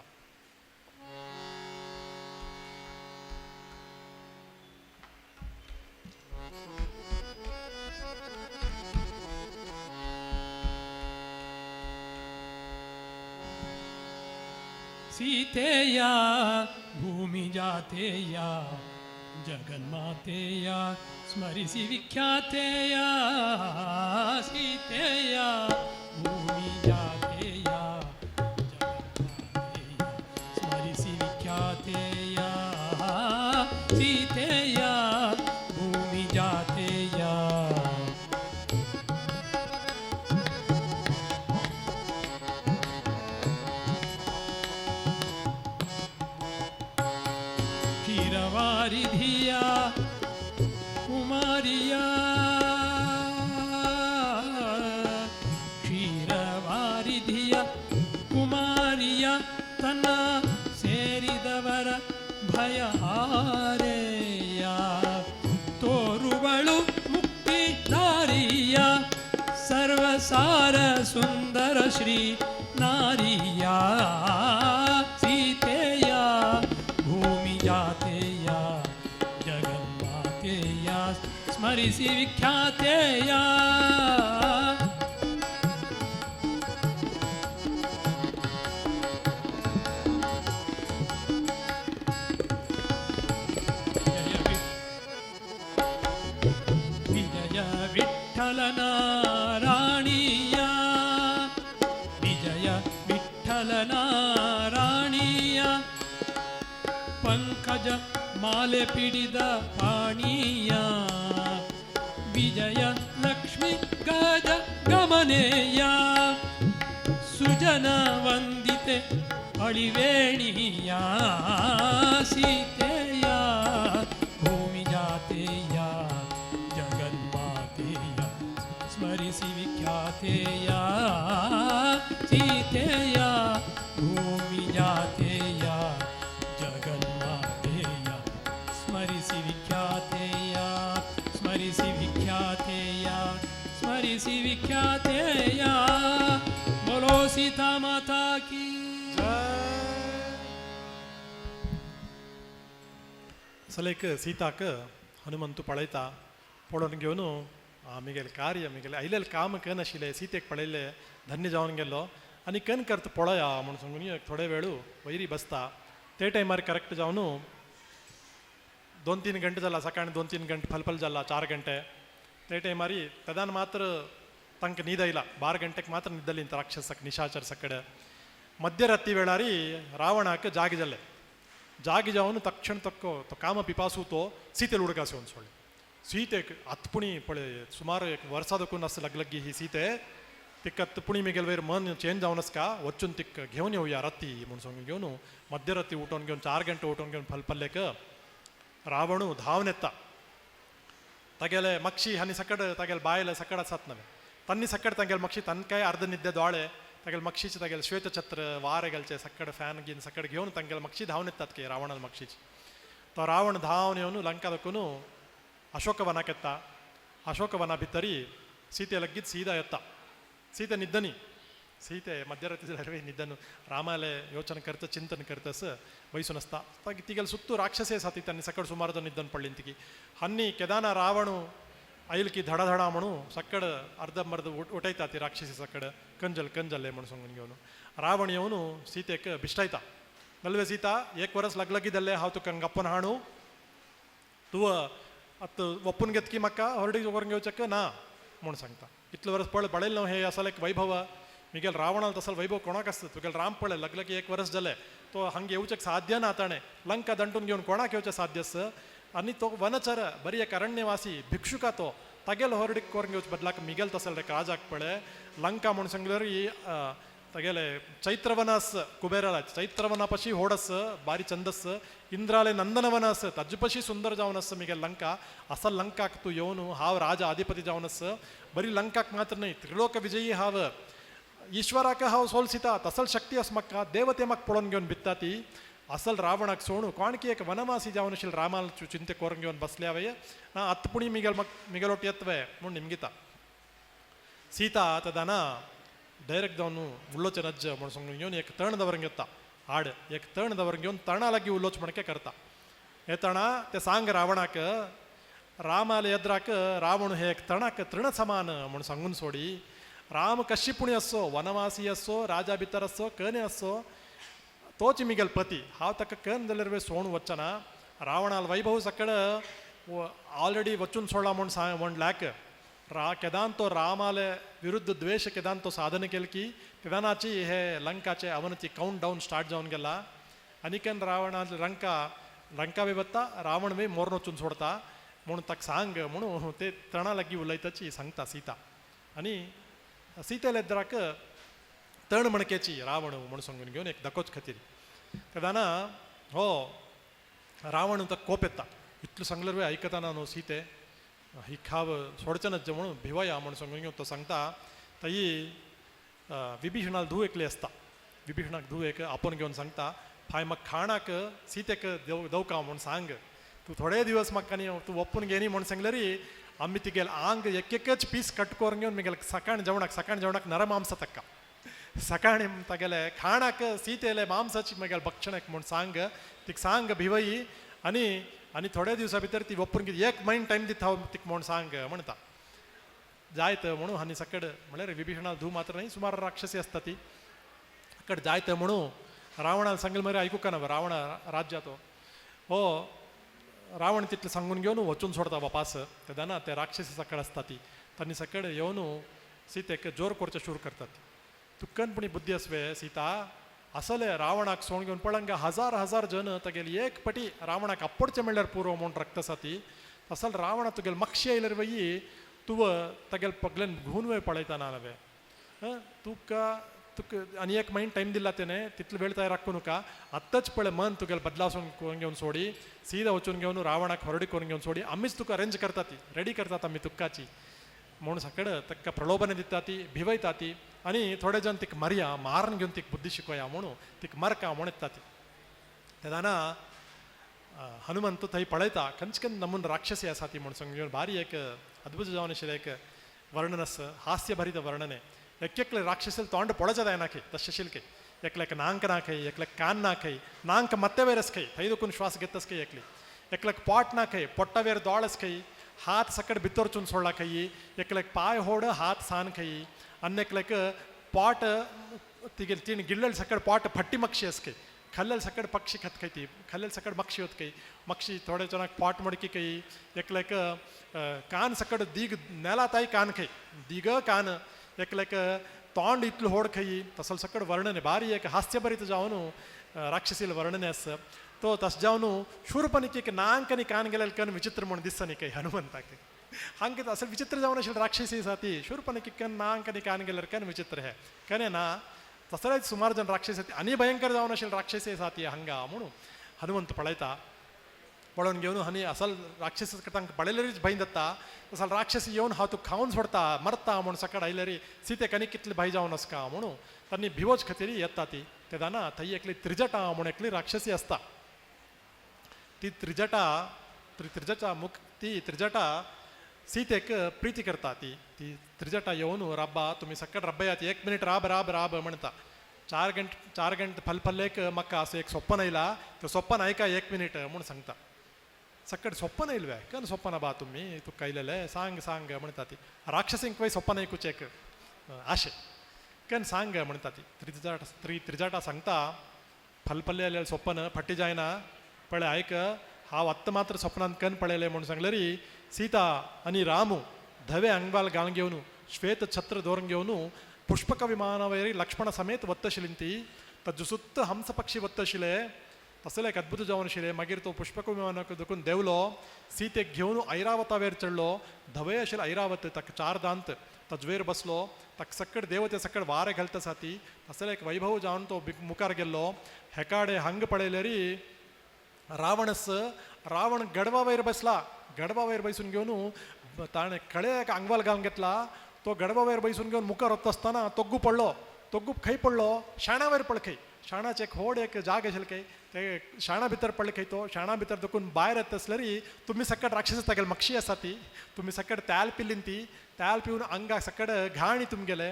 सीतेया भूमि जातेया जगन्मातेया स्मरिसि विख्यातेया, सीतेया भूमि जातेया जगन्मातेया स्मरिसि विख्यातेया, सीतेया भूमि जातेया. क्षीरवारिधिया कुमारिया, क्षीरवारिधिया कुमारिया तನ್ನ ಸೇರಿದವರ ಭಯಹಾರೆಯ, ತೋರುವಳು ಮುಕ್ತಿ ದಾರಿಯ, ಸರ್ವಸಾರ ಸುಂದರ ಶ್ರೀ ಸೀತೆಯ ಭೂಮಿ ಜಾತೆಯ ಜಗನ್ಮಾತೆಯ ಸ್ಮರಿಸಿ ವಿಖ್ಯಾತೆಯ. ವಿಜಯ ವಿಠಲನ ರಾಣಿಯ, ವಿಜಯ ವಿಠಲನ ರಾಣಿಯ, ಪಂಕಜ ಮಾಲೆ ಪಿಡಿದ ಪಾಣಿಯ, ವಿಜಯ ಲಕ್ಷ್ಮಿ ಗಜ ಗಮನೆಯ, ಸುಜನ ವಂದಿತೆ ಅಳಿವೇಣಿಯ, ಸೀತೆಯ ಭೂಮಿ ಜಾತೆಯ ಜಗನ್ಮಾತೆಯ ಸ್ಮರಿಸಿ ವಿಖ್ಯಾತೆಯ, ಸೀತೆಯ ಭೂಮಿ ಜಾತೆಯ ಜಗನ್ಮಾತೆಯ ಸ್ಮರಿಸಿ ವಿಖ್ಯಾತೆಯ, ಸ್ಮರಿಸಿ ವಿಖ್ಯಾತೆಯ, ಸ್ಮರಿಸಿ ವಿಖ್ಯಾತೆಯ. ಬೋಲೋ ಸೀತಾ ಮಾತಾ ಕಿ. ಸಲೇಕ್ ಸೀತಾಕ ಹನುಮಂತು ಪಳೈತಾ ಪೊಳನ್ घेवन मिगेल कार्य मिगेले आयलेल काम कन आशिल्लें सीतेक पळयलें धन्य जावन गेलो आनी कन करता पळया म्हूण सांगून एक थोडे वेळू वयरी बसता. ते टायमार करेक्ट जावन 2-3 गंटे जाला, सकाळी 2-3 गंटे फलफल जाला 4 गंटे. ते टायमारी तेदान मात्र तांकां न्हीद आयला, 12 गंटेक मात्र न्हिदली राक्षसक निशाचर सकड. मध्यरात्री वेळारी रावणाक जागे जाले, जागे जावन तक्षण तक्को तो काम पिपासू तो सीतेल उडकास येवन सोडले. सीतेक अत्पुणी पळय सुमार एक वर्सा दकून आस लग्लग्गी ही सीते तिका अत्पुणी मिगेल वयर मन चेंज जावन आसका वचून तिका घेवन येवया राती म्हूण सांगून घेवन मध्यराती उठोवन घेवन 4 गंटे उठोवन घेवन फलपल्लेक रावणू धांवन येता. तागेले मक्षी आनी सकड तागेले बायल सकड आसात नवे तन्नी सकड तागेले मक्षी तनकाय अर्द निद्दे दोळे तागेले मक्षीचे तागेले श्वेतछत्र वारे घालचे सकड फ्यान गीन सकड घेवन तांगेले मक्षी धांवन येतात की रावणाल मक्षीची. तो रावण धांवन येवन लंका दकून अशोकवनाक येता. अशोकवना भितरी सीते लगीत सीदा येता. सीते निद्दनी, सीते मध्यरात्री जाल्यार निद्दनु रामाले योचन करता चिंतन करतस वयसून आसता. तिगेले सुत्तू राक्षसे आसा ती तांणी सकड सुमार जावन निद्दन पडली तिकी. हन्नी केदाना रावणू आयल की धडा धडा म्हणू सकड अर्दमर्द उठयता ती राक्षसी सकड कंजल कंजले म्हूण सांगून घेवन रावण येवन सीतेक बिश्टायता. नल्वे सीता एक वरस लग्लगी जाल्लें हांव तुका गप्पन हाणू तूं आतां वपून घेतकी म्हाका हरडी करून घेवचें ना म्हूण सांगता. इतले वरस पळय पळयलें न्हू हे असल एक वैभव मिगेल रावणाल तसल वैभव कोणाक आसता. तुगेल राम पळय लग्लगी एक वरस जालें तो हांगा येवचें साध्य ना ताणें लंका दंटून घेवन कोणाक येवचें साध्य आसा. आनी तो वनचर बरी एक अरण्यवासी भिक्षुका तो तागेलो हरडीक करून घेवचे बदलाक मिगेल तसल एक राजाक पळय लंका म्हूण सांगल्यार ही तागेले चैत्रवनास कुबेराला चैत्रवना पशी होड आस बारी चंदस इंद्राले नंदनवन आस ताजे पशी सुंदर जावन आस मिगेल लंका. असल लंकाक तूं येवन हांव राजा अधिपती जावन आस बरी लंकाक मात्र न्हय त्रिलोक विजयी हांव ईश्वराक हांव सोलसिता तसल शक्ती आस म्हाका देवते म्हाका पळोवन घेवन भित्ता ती असल रावणाक सोणू कोणकी एक वनवासी जावन आशिल्ले रामाल चिंते करून घेवन बसल्या वय ना अत्पुणी मिगेल मग मिगेलोट येतवे म्हूण निमगिता. सीता तदाना डायरेक्ट जावन उलोवचें नज्ज म्हूण सांगून घेवन एक तण दवरून घेता आड एक तण दवरून घेवन तणा लागीं उलोवचें म्हणके करता. हे तणा ते सांग रावणाक रामाले एद्राक रावण हे एक तणाक तृण समान म्हूण सांगून सोडी. राम कशी पुणी असो वनवासी असो राजा भितर असो कने असो तोच मिगेल पती हांव ताका कन जाल्यार वे सोण वचना. रावणाल वैभव सकड ऑलरेडी वचून सोडला म्हूण सांग म्हण लॅक रा केदान तो रामाले विरुद्ध द्वेष केदान तो साधन केल की तेदानाची हे लंकाचे अवनती काउंट डावन स्टार्ट जावन गेला. आनी केन रावणा लंका लंका बी वता रावण बी मोर्न वचून सोडता म्हूण ताका सांग म्हणून ते तणा लागीं उलयताची सांगता सीता. आनी सीतेले एद्राक तण मणकेची रावण म्हूण सांगून घेवन एक दाखोवचे खातीर तेदाना हो रावण ताका कोप येता. इतलो सांगल्यार वे आयकतना न्हू सीते ही खाव सोडचें नज्ज म्हणून भिवया म्हूण सांगून घेवन तो सांगता. तई विभीषणाक धूव एकली आसता, विभीषणाक धूव एक आपोवन घेवन सांगता फाय म्हाका खाणाक सीतेक दवका म्हूण सांग तूं थोडे दिवस म्हाका न्ही तूं वपून घेनी म्हूण सांगल्यार आमी तिगेल आंग एक एकच पीस कट करून घेवन मिगेल सकाळ जेवणाक सकाळ जेवणाक नरमांस ताका सकाळी तागेले खाणाक सीतेले मांसाची मागीर भक्षणाक म्हूण सांग, तिका सांग भिवई आनी आनी थोड्या दिवसा भितर ती वपून कितें एक म्हयनो टायम दिता हांव तिका म्हूण सांग म्हणटा. जायत म्हणून आनी सकड म्हळ्यार विभीषणा धूव मात्र न्हय, सुमार राक्षसी आसता ती. कड जायत म्हणून रावणान सांगले मरे आयकूंक ना, रावण राज्या तो हो रावण तितलें सांगून घेवन वचून सोडता वापास. तेन्ना ते राक्षसी सकड आसता ती तांणी सकड येवन सीतेक जोर करचें सुरू करतात. तुक्कन पुणी बुद्धी आसवे सीता, असले रावणाक सोण घेवन पळंगा हजार हजार जन तागेली एक पटी रावणाक आपडचें म्हणल्यार पुरो म्हूण रक्त आसा ती. असल रावणा तुगेल मक्षी आयल्यार वयी तूं तागेल पगल्यान घुवन वय पळयतना नवे तुका तुका आनी एक म्हयनो टायम दिला तेणें, तितलो वेळ तयार राखूं नाका, आत्ताच पळय मन तुगेल बदलावसून करून घेवन सोडी, सीधा वचून घेवन रावणाक हरडी करून घेवन सोडी, आमीच तुका अरेंज करता ती, रेडी करतात आमी तुकाची म्हूण सकड ताका प्रलोभन दिता ती, भिवयता ती. आनी थोडे जण तिका मारया, मारून घेवन तिका बुद्धी शिकोया म्हणून तिका मारका म्हूण येता ती. तेन्ना हनुमंत थंय पळयता खंयचे खंय नमून राक्षसी आसा ती म्हूण सांगून भारी एक अद्भुत जावन आशिल्लें एक वर्णन आसा, हास्यभरीत वर्णन. एक एकले राक्षसील तोंड पळोवचें जायना खंय तशें आशिल्लें खंय, एकल्याक नांक ना खंय, एकल्याक कान ना खंय, नांक मत्ते वयर खंय थंय दुखून श्वास घेतस खंय, एकली एकल्याक पोट ना खंय, पोट्टा वयर दोळस खंय, हात सकट भितर चून सोडला खंय, एकल्याक पांय होड हात सान खंय, आनी एकल्याक पोट तिगेल तिणें गिल्लेल सकट पोट फट्टी मक्षी आस खंय, खल्लेल सकट पक्षी खत खंय ती, खल्लेल सकट मक्षी होत खंय, मक्षी थोडे जणांक पोट मडकी खंय, एकल्याक कान सकट दीग नेला ताय कान खंय, दीग कान, एकल्याक तोंड इतलो होड खंय, तसल सकट वर्णन भारी एक हास्यभरीत जावन राक्षसील वर्णन आसा. तो तस जावन शूर्पणखीक नांक आनी कान गेल्यार कन विचित्र म्हूण दिसता न्ही खंय हनुमंताक, हांगा असं विचित्र जावन आशिल्ले राक्षसी आसा ती, शूर्पणखीक कन नांक आनी कान गेल्यार कन विचित्र हे कने ना, तसलेच सुमार जण राक्षसी आनी भयंकर जावन आशिल्ले राक्षसी आसा ती हांगा म्हणून हनुमंत पळयता. पळोवन घेवन आनी असल राक्षस तांकां पळयल्यारीच भंय जाता, तसल राक्षस येवन हांव तुका खावन सोडता मरता म्हूण सकट आयल्यारी सीतेक आनी कितले भंय जावन आसका म्हणून तांणी भिवोच खातीर येता ती. तेन्ना थंय एकली त्रिजटा म्हूण एकली राक्षसी आसता, ती त्रिजटा त्रिजटा मुख ती त्रिजटा सीतेक प्रिती करता ती. ती त्रिजटा येवन राब्बा तुमी सकट रब्बयात एक मिनीट राब राब राब म्हणटा, 4 गंटे 4 गंटे फलफल्लेक म्हाका असं एक सोप्पन आयला, ते सोप्पन आयका एक मिनीट म्हूण सांगता. सकट सोप्पन आयलवे कन सोप्पन बा तुमी तुका आयलेले सांग सांग म्हणटा ती. राक्षसींक वय सोप्पन आयकुचें एक आशे कन सांग म्हणटा ती. त्रिजटा त्रिजटा सांगता फलफल्ले आयलेले सोप्पन फटी जायना पळय आयक, हांव आत्तां मात्र स्वप्नांत कन पळयलें म्हूण सांगलेरी सीता आनी रामू धवे अंगवाल घालून घेवन श्वेत छत्र दवरून घेवन पुष्पक विमानावयर लक्ष्मण समेत वत्तशिलीं ती, ताजो सुत्त हंस पक्षी वत्तशिले तसलें एक अद्भुत जावन आशिल्लें. मागीर तो पुष्पक विमानाक देखून देंवलो, सीतेक घेवन ऐरावतावेर चडलो, धवे आशिल्ले ऐरावत ताका चार दांत ताजवेर बसलो, ताका सकट देवते सकट वारें घालता आसा ती, तसलें एक वैभव जावन तो मुखार गेल्लो. हेकाडे हांगा पळयल्यारी रावणस रावण गडवा वयर बसला, गडवा वयर बसून घेवन ताणें कळ्याक आंगवाल घालून घेतला, तो गडवा वयर बसून घेवन मुखार वता आसतना तोग्गू पडलो, तोग्गू खंय पडलो शाणा वयर पडलो खंय, शाणाचें एक व्हड एक जाग आशिल्लें खंय, ते शाणा भितर पडले खंय, तो शाणा भितर देखून भायर येता आसल्यारी तुमी सकट राक्षस तागेले मक्षी आसा ती, तुमी सकट त्याल पिलीन ती, त्याल पिवन आंगाक सकट घाणी तुमगेले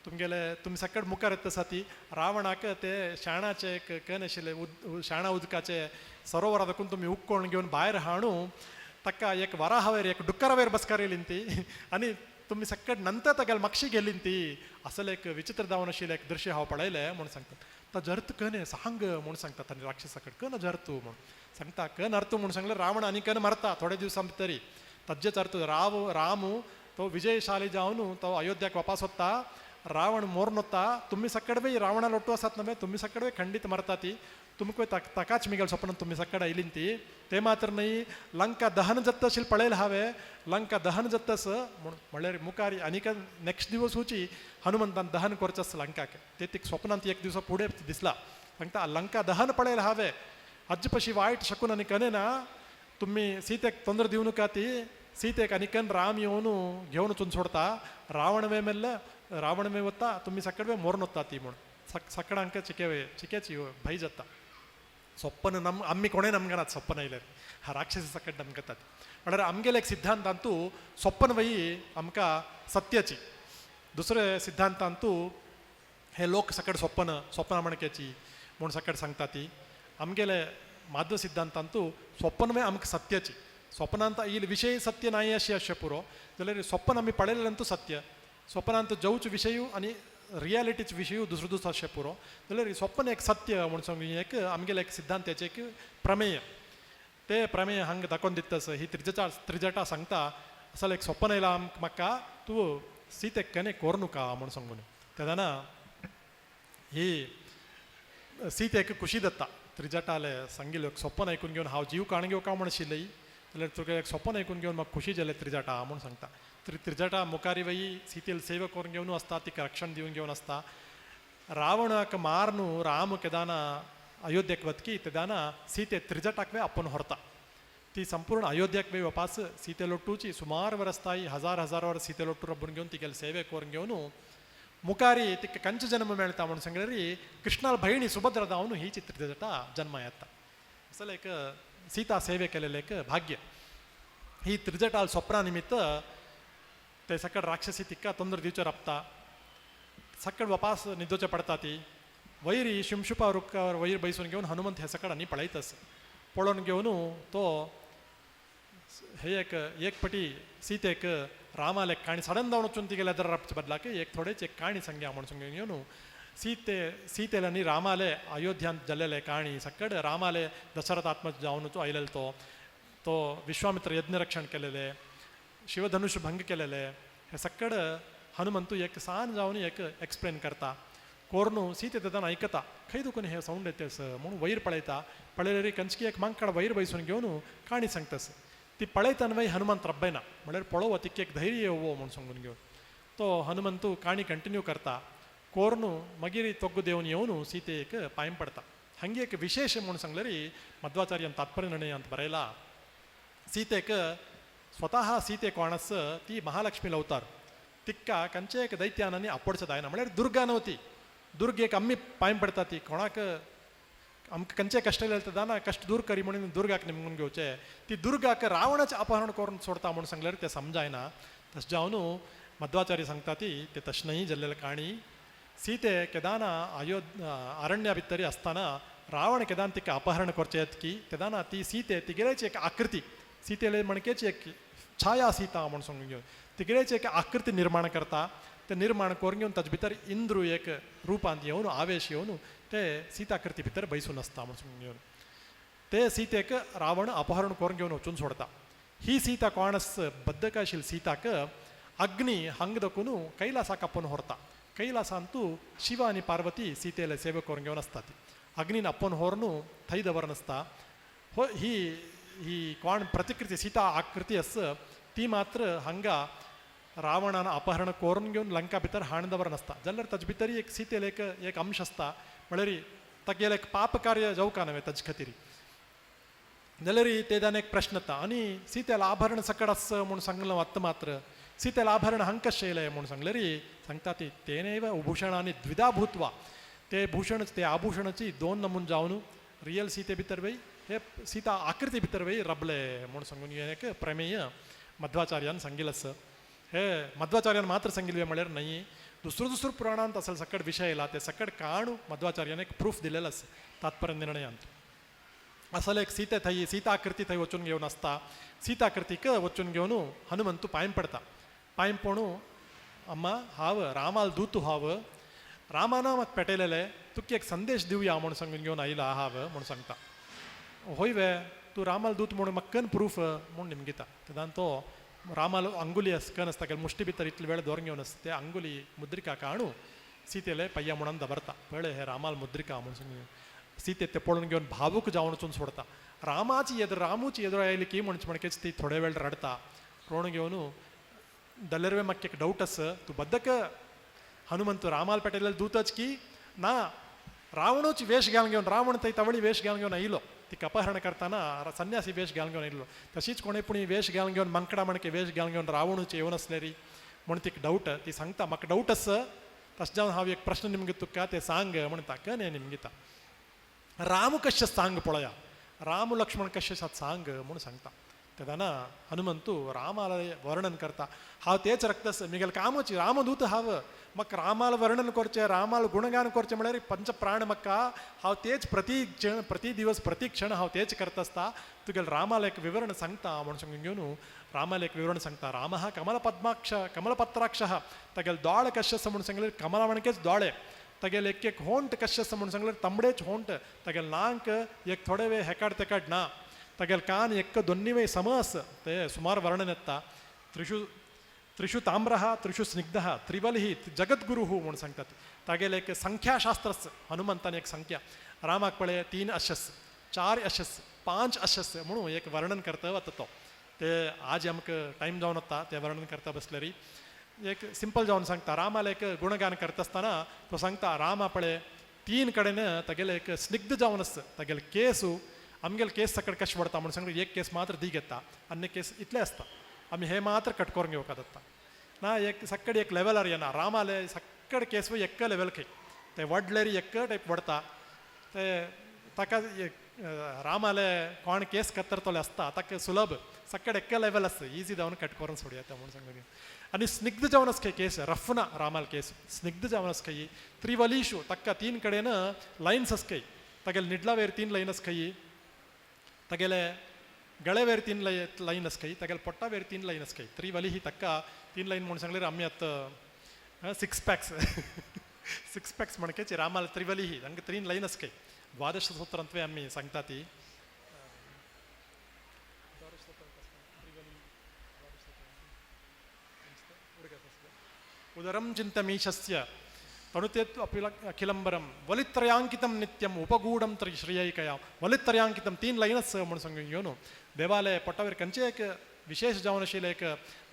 तुमगेले तुमी सकट मुखार येता आसा ती. रावणाक ते शाणाचे एक कन आशिल्ले शाणा उदकाचे सरोवरा देखून तुमी उक्कोण घेवन भायर हाणू ताका एक वराहावेर एक डुक्करावेर बसकार येयलीं ती आनी तुमी सकट नंतर तागेले मक्षी गेलीं ती, असलें एक विचित्र जावन आशिल्लें एक दृश्य हांव पळयलें म्हूण सांगता. तो जर्त कन सांग म्हूण सांगता तांणी राक्षसा कन जर्तू म्हूण सांगता, कन अर्थ म्हूण सांगलें रावण आनी कन मरता थोडे दिवसां भितरी, ताजेच अर्थ राव रामू तो विजयशाली जावन तो अयोध्याक वापस वता, रावण मोरून वता, तुमी सकड रावणा लोटू आसात न्हय तुमी सकड खंडीत मरता ती, तुमकां ताकाच मिगेल स्वप्न तुमी सकड आयलीं ती, ते मात्र न्हय लंका दहन जाता अशें पळयलें हांवें, लंका दहन जातास म्हूण म्हणल्यार मुखार आनीक नेक्स्ट दिवस वची हनुमंतान दहन करचें आसता लंकाक, ते तिका स्वप्नांत एक दिवसा फुडें दिसला, सांगता लंका दहन पळयलें हांवें, हाजे पशी वायट शकून आनी कने ना तुमी सीतेक ತೊಂದರೆ दिवं नाका ती, सीतेक आनी कन राम येवन घेवन वचून सोडता, रावण वे मेल्ले रावण वे वता तुमी सकड वे मोरून वता ती म्हूण सकडांक चिके चिकेची भंय जाता. सोप्पन नम आम्मी कोणें नमगनात सोप्पन आयल्यार हा राक्षसी सकट नमगतात, म्हळ्यार आमगेले एक सिद्धांतांतू सोप्पन वयी आमकां सत्याची, दुसरे सिद्धांतांतू हे लोक सकट स्वप्न स्वप्न म्हणक्याची म्हूण सकट सांगता ती. आमगेले माधव सिद्धांतांतू स्वप्नवे आमकां सत्याची. स्वप्नांत येईल विशय सत्य नाही अशें अशें पुरो जाल्यार स्वप्न आमी पळयलें सत्य. स्वप्नांत जवच विशयू आनी रियालिटीच विशयू दुसरो दुसरो अशें पुरो जाल्यार स्वप्न एक सत्य म्हूण सांगू एक आमगेले एक सिद्धांताचें एक प्रमेय. ते प्रमेय हांगा दाखोवन दिता. ही त्रिजटा त्रिजटा सांगता असल एक स्वप्न येयला आमकां म्हाका तूं सीतेक कने कोरनुका म्हूण सांगून. तेन्ना ही सीतेक खुशी दत्ता त्रिजटाले सांगिल्लें एक स्वप्न आयकून घेवन हांव जीव काण घेवका म्हूण आशिल्ली जाल्यार तुका एक स्वप्न आयकून घेवन म्हाका खुशी जालें त्रिजटा म्हूण सांगता. त्रिजटा मुखारी वयी सीतेल सेवा करून घेवन आसता, तिका रक्षण दिवन घेवन आसता. रावणाक मारनु राम केदाना अयोध्येक वतकी तेदाना सीते त्रिजटाक वे आपोवन व्हरता. ती संपूर्ण अयोध्येक वे वपास सीते लोटूची सुमार वरस ताई हजार हजार वर्स सीते लोटू रब्बून घेवन तिगेले सेवे करून घेवन मुखारी तिका कंच जन्म मेळटा म्हूण सांगल्यार कृष्णाल भयणी सुभद्रा जावन ही त्रिजटा जन्म येता. असल एक सीता सेवे केलेलें एक भाग्य. ही त्रिजटाल स्वप्ना निमित्त ते सकड राक्षसी तिका ತೊಂದರೆ दिवचे राबता. सकड वपास निदोचे पडता ती. वैरी शिमशुपा रुखार वैर बैसून घेवन हनुमंत हे सकड आनी पळयतस. पळोवन घेवन तो हे एक एक पटी सीतेक रामाले काणी सडन जावन वचून तिगेले दर राबचे बदलाक एक थोडेच एक काणी सांग्या म्हूण सांगून घेवन सीते सीतेल आनी रामाले अयोध्यांत जाल्लेले काणी सकड रामाले दशरथात्मज जावन तो आयलेलो तो तो विश्वामित्र यज्ञ रक्षण केलेले शिवधनुष भंग केलेले हे सकड हनुमंतू एक सान जावन एक एक्सप्लेन करता. कोर्नु सीते तेदान आयकता खंय दुखून हे सावंड येतस म्हणून वयर पळयता. पळयल्यार कंचकी एक मांकड वयर बैसून घेवन काणी सांगतस. ती पळयतना वय हनुमंत रब्बयना म्हळ्यार पळोवं तिका एक धैर्य येवो म्हूण सांगून घेवन तो हनुमंतू काणी कंटिन्यू करता. कोर्नु मागीर तोग्गु देवन येवन सीतेक पांय पडता. हांगे एक विशेष म्हूण सांगल्यार मध्वाचार्यान तात्पर्य निर्णयांत बरयला सीतेक स्वतः सीते कोण आस ती महालक्ष्मी अवतार. तिक्का कंचे एक दैत्यानांनी आपोडचें जायना म्हळ्यार दुर्गा न्हय. दुर्गेक आमी पांय पडटा ती कोणाक आमकां खंयचे कश्ट येयले तेन्ना कश्ट दूर करी म्हणून दुर्गाक निमगून घेवचें. ती दुर्गाक रावणाचें अपहरण करून सोडता म्हूण सांगल्यार तें समजायना. तशें जावन मध्वाचार्य सांगता ती ते तशें न्हय जाल्लेले काणी. सीते केदाना अरण्या भितरी आसतना रावण केदान तिका अपहरण करचें येत की तेदाना ती सीते तिगेलेची एक आकृती सीतेले मणकेची एक छाया सीता म्हूण सांगून घेवन तिगेलेची एक आकृती निर्माण करता. ते निर्माण करून घेवन ताजे भितर इंद्रू एक रुपांत येवन आवेश येवन ते सीताकृती भितर बैसून आसता म्हूण सांगून घेवन ते सीतेक रावण अपहरण करून घेवन वचून सोडता. ही सीता कोण आस बद्दक आशिल्ली सीताक अग्नी हांग दकून कैलासाक आपोवन व्हरता. कैलासांतू शिव आनी पार्वती सीतेले सेवे करून घेवन आसता. ती अग्नीन आपोवन व्हरून थंय दवरन आसता. हो ही ही कोण प्रतिकृती सीता आकृती आस ती मात्र हांगा रावणान अपहरण करून घेवन लंका भितर हाण दवरन आसता. जाल्यार ताजे भितर एक सीतेल एक एक अंश आसता म्हळ्यार तागेलें एक पाप कार्य जावका न्हय ताजे खातीर. जाल्यार तेदान एक प्रश्न येता आनी सीतेल आभरण सकड आस म्हूण सांगलें आत्तां मात्र सीतेल आभरण हांग कशें येयलें म्हूण सांगल्यार सांगता ती तेनेव भूषणानी द्विधा भूत्वा ते भूषण ते आभूषणाची दोन नमून जावन रियल सीते भितर वय हे सीता आकृती भितर वय रबले म्हूण सांगून एक प्रमेय मध्वाचार्यान सांगिल्लें आसा. हे मध्वाचार्यान मात्र सांगिल्लें म्हळ्यार न्हय दुसरो दुसरो पुराणांत असल सकट विशय येयला ते सकट काणू मध्वाचार्यान एक प्रूफ दिलेलो आसा तात्पर्य निर्णयांत. असल एक सीते थंय सीताकृती थंय वचून घेवन आसता. सीताकृतीक वचून घेवन हनुमंतू पांय पडता. पांय पडू अम्मा हांव रामाल दूत हांव रामाना म्हाका पेटयलेले तुका एक संदेश दिवया म्हूण सांगून घेवन आयला हांव म्हूण सांगता. होय वे तूं रामाल दूत म्हूण म्हाका कन प्रूफ म्हूण निमगिता. तेन्ना तो रामाल अंगुली आस कन आसता केन्ना मुष्टी भितर इतले वेळ दवरून घेवन आसता ते अंगुली मुद्रिका काणू सीतेले पय्या म्हणून दवरता. पळय हे रामाल मुद्रिका म्हूण सांगून सीते ते पळोवन घेवन भावूक जावन वचून सोडता. रामाची येद्र रामूची येद्र आयली की म्हणचे म्हणकेच ती थोडे वेळ रडता. रोण घेवन दल्यार म्हाका एक डावट आसा तूं बद्दक हनुमंत रामाल पेटयलेले दूतच की ना रावणूच वेश घालून घेवन रावण थंय तवळी वेश घालून घेवन आयलो तिका अपहरण करतना संन्यासी वेश घालून घेवन आयलो तशीच कोणूय पूण वेश घालून घेवन मांकडा म्हणके वेश घालून घेवन रावणूच येवन आसलेरी म्हूण तिका डावट ती सांगता म्हाका डावट आसा तशें जावन हांव एक प्रश्न निमगिता तुका ते सांग म्हणटा कन निमगिता राम कशें सांग पळया राम लक्ष्मण कशें सांग म्हूण सांगता. तेन्ना हनुमंतू रामाले वर्णन करता, हांव तेच रक्तस मिगेल कामच रामदूत हांव, म्हाका रामाल वर्णन करचें रामाल गुणगान करचें म्हळ्यार पंचप्राण म्हाका हांव तेच प्रति क्षण प्रति दिवस प्रति क्षण हांव तेच करता आसता. तुगेल रामाल एक विवरण सांगता म्हूण सांगून घेवन रामाल एक विवरण सांगता. राम हा कमलपद्माक्ष कमलपत्राक्ष, तागेल दोळे कशें आसा म्हूण सांगलें कमला म्हणकेच दोळे, तागेल एक एक होंट कशें आसा म्हूण सांगलें तांबडेच होंट, तागेल नाक एक थोडे वेळ हेकाड तेकाड ना, तागेल कान एक दोन्नी वे सम आस, ते सुमार वर्णन येता. त्रिशु त्रिशु ताम्रः त्रिशु स्निग्धः त्रिवलिः जगद्गुरुः म्हूण सांगतात. तागेले एक संख्याशास्त्रस हनुमंतान एक संख्या रामाक पळय 3 अशस 4 अशस 5 अशस म्हणून एक वर्णन करता वता तो. ते आज आमकां टायम जावन वता ते वर्णन करता बसलेरी एक सिंपल जावन सांगता. रामाले एक गुणगान करता आसतना तो सांगता रामा पळय 3 कडेन तागेले एक स्निग्ध जावन आसा, तागेले केसू आमगेले केस सकट कशें पडटा म्हणून सांगता एक केस मात्र दीग येता आनी केस इतले आसता आमी हे मात्र कट करून घेवपाक जाता ना, एक सक्कड एक लेवलार येना. रामाले सक्कड केस एक लेवल खंय ते वडलेरी एक टायप वडता ते ताका रामाले कोण केस कत्तरतले आसता ताका सुलभ सक्कड एक लेवल आसता इजी जावन कट करून सोडयता म्हणून सांगता. आनी स्निग्ध जावन आसा खंय केस रफ ना रामाल केस स्निग्ध जावन आसा खंय. त्रिवलीशु ताका 3 कडेन लायन्स आसा खंय, तागेले निडला वयर 3 लायन आसा खंय, तागेले गळे वयर 3 लायन आसा खंय, तागेले पोट्टा वयर 3 लायन आसा खंय. त्रिवली ही ताका 3 लायन म्हणून सांगल्यार आमी आतां 6 पॅक्स 6 पॅक्स म्हणकेची रामाल त्रिवली ही तांकां 3 लायन आसा खंय. द्वादश सूत्रांतवे आमी सांगता ती उदरं चिन्तमीशस्य तणुते अखिलंबरं वलित्रयांकितं नित्यं उपगूढं श्रियैकया. वलित्रयांकितं 3 लायनच म्हणून सांगून घेवन देवालय पोटावेर खंयचे एक विशेष जावन आशिल्लें एक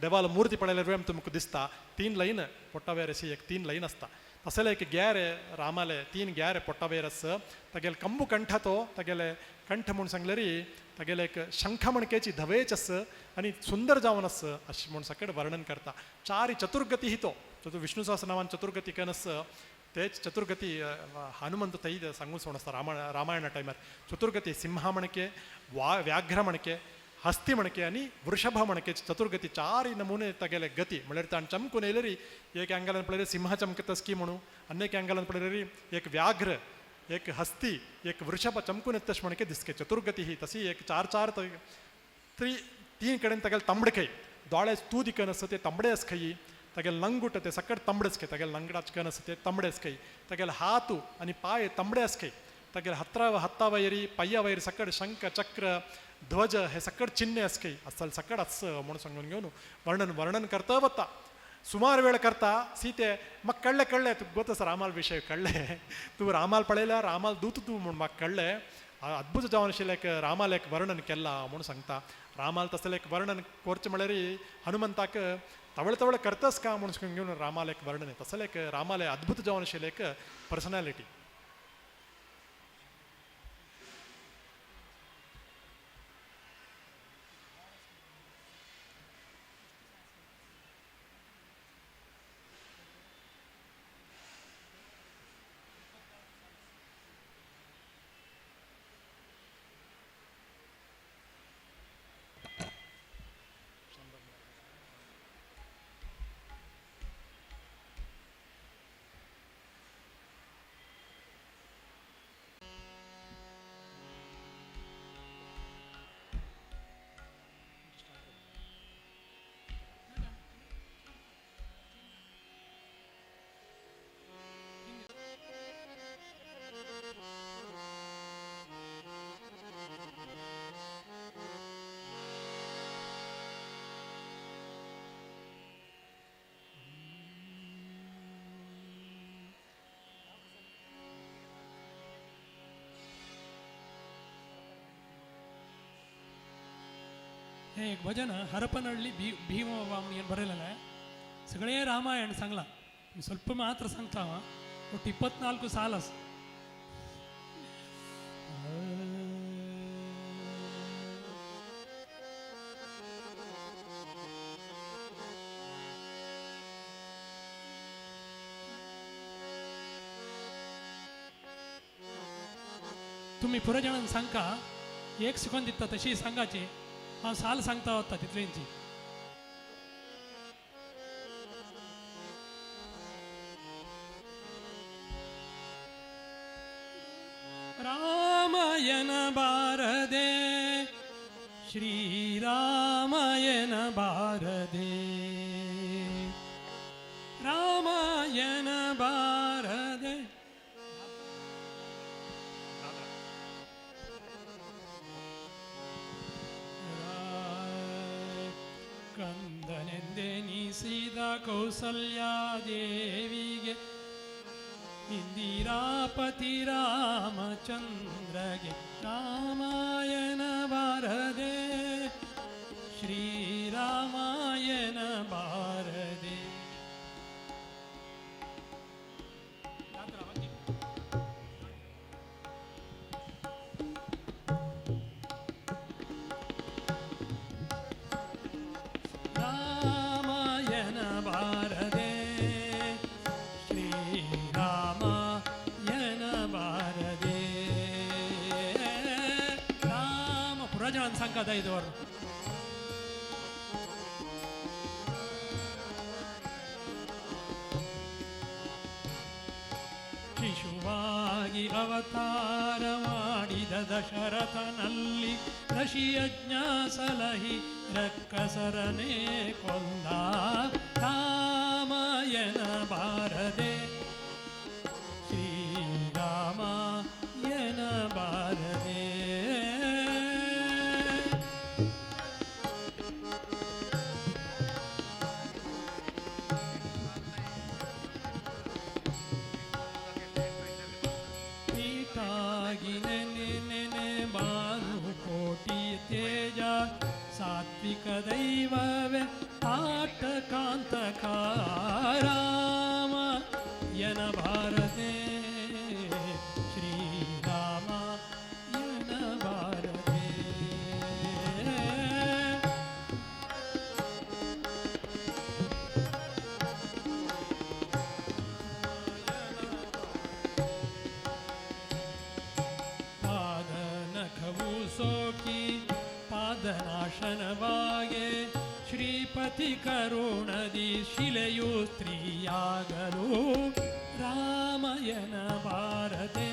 देवाल मूर्ती पळयल्यार तुमकां दिसता 3 लायन पोटावेर अशी एक 3 लायन आसता. तसले एक ग्यारे रामाले 3 ग्यारे पोटावेर आस, तागेले कंबू कंठ तो तागेले कंठ म्हूण सांगलेरी तागेले एक शंख म्हणकेची धवेच आस आनी सुंदर जावन आस अशें म्हूण सकट वर्णन करता. 4 चतुर्गती ही तो विष्णु सहस्रनामान चतुर्गती कनस तेच चतुर्गती हनुमंत थंय सांगून सोड आसता रामायणा टायमार. चतुर्गती सिंहा म्हणके व्याघ्र म्हणके हस्ती म्हणके आनी वृषभ म्हणके चतुर्गती 4 नमुने तागेले गती म्हळ्यार ताण चमकून येयलेरी एक अँगलान पळयल्यार सिंह चमकता स्की म्हणून आनी एक अँगलान पळयलेरी एक व्याघ्र एक हस्ती एक वृषभ चमकून येता तशें म्हणके दिसके चतुर्गती ही तशी एक 4 4 3 कडेन तागेले तांबडे खंय दोळे तूं दिकन आसा ते तांबडे आसा खंय, तागेले लंगूट ते सकट तांबडेच खंय, तागेले लंगडाच कन आसा ते तांबडेच खंय, तागेले हात आनी पांय तांबडे आसा खंय, तागेले हत्ता वयरी पांया वयर सकट शंख चक्र ध्वज हे सकट चिन्ह आसा खंय असल सकट आस म्हणून सांगून घेवन वर्णन वर्णन करता वता सुमार वेळ करता. सीते म्हाका कळ्ळें कळ्ळें तुका गोत आसा रामाल विशय कळ्ळें, तूं रामाल पळयल्या रामाल दूत तूं म्हूण म्हाका कळ्ळें, अद्भुत जावन आशिल्लें एक रामाल एक वर्णन केलां म्हूण सांगता. रामाल तसलें एक वर्णन करचें म्हळ्यार हनुमंताक तवळ तवळ करतास का म्हणून सांगून घेवन रामाल एक वर्णन तसलें एक रामाले अद्भुत जावन आशिल्लें एक पर्सनॅलिटी. हे एक भजन हरपनಹಳ್ಳಿ ಭೀಮವಾಮಿ ಬರೆಯಲ್ಲ ಸಗಳೇ ರಾಮಾಯಣ सांगला ಸ್ವಲ್ಪ ಮಾತ್ರ सांगता ಒಟ್ಟು 24 ಸಾಲ. तुम्ही पुरे जणांना सांगा एक शिकून दिता तशी सांगाची. हांव साल सांगता वता तितलेंची. रामायण बारदे श्रीरामायण बारदे रामायण बारदे. ಕಂದನೆಂದೆನಿಸಿದ ಕೌಸಲ್ಯಾದೇವಿಗೆ ಇಂದಿರಾಪತಿ ರಾಮಚಂದ್ರಗೆ ರಾಮಾಯಣ ಬಾರದೆ ಶ್ರೀರಾಮಾಯಣ ಬಾರದೆ. ರಾಮಾಯಣ ಬಾರದೆ ಶ್ರೀರಾಮಾಯಣ ಬಾರದೆ. ರಾಮ ಪುರಜನ ಸಂಕದ ಇದುವರು. ಶಿಶುವಾಗಿ ಅವತಾರ ಮಾಡಿದ ದಶರಥನಲ್ಲಿ ಋಷಿಯಜ್ಞ ಸಲಹಿ ರಕ್ಕಸರನೇ ಕೊಂದ ರಾಮಾಯಣ ಬಾರದೆ ಶ್ರೀರಾಮಾಯಣ ಬಾರದೆ. ನೀಟಾಗಿ ನೆನೆ ನೆನೆ ಬಾನು ಕೋಟಿ ತೇಜ ಸಾತ್ವಿಕ ದೈವವೇ ಆಟ ಕಾಂತಕ ರಾಮ ಯನ ಭಾರತೆ ಶ್ರೀರಾಮ ಯನ ಭಾರತೆ. ಪಾದನಖವು ಸೋಕಿ ಪಾದನಾಶನವಾಗೆ ಶ್ರೀಪತಿ ಕರುಣದಿ ಶಿಲೆಯು ಸ್ತ್ರೀಯಾಗಲು ರಾಮಯನ ಬಾರದೆ.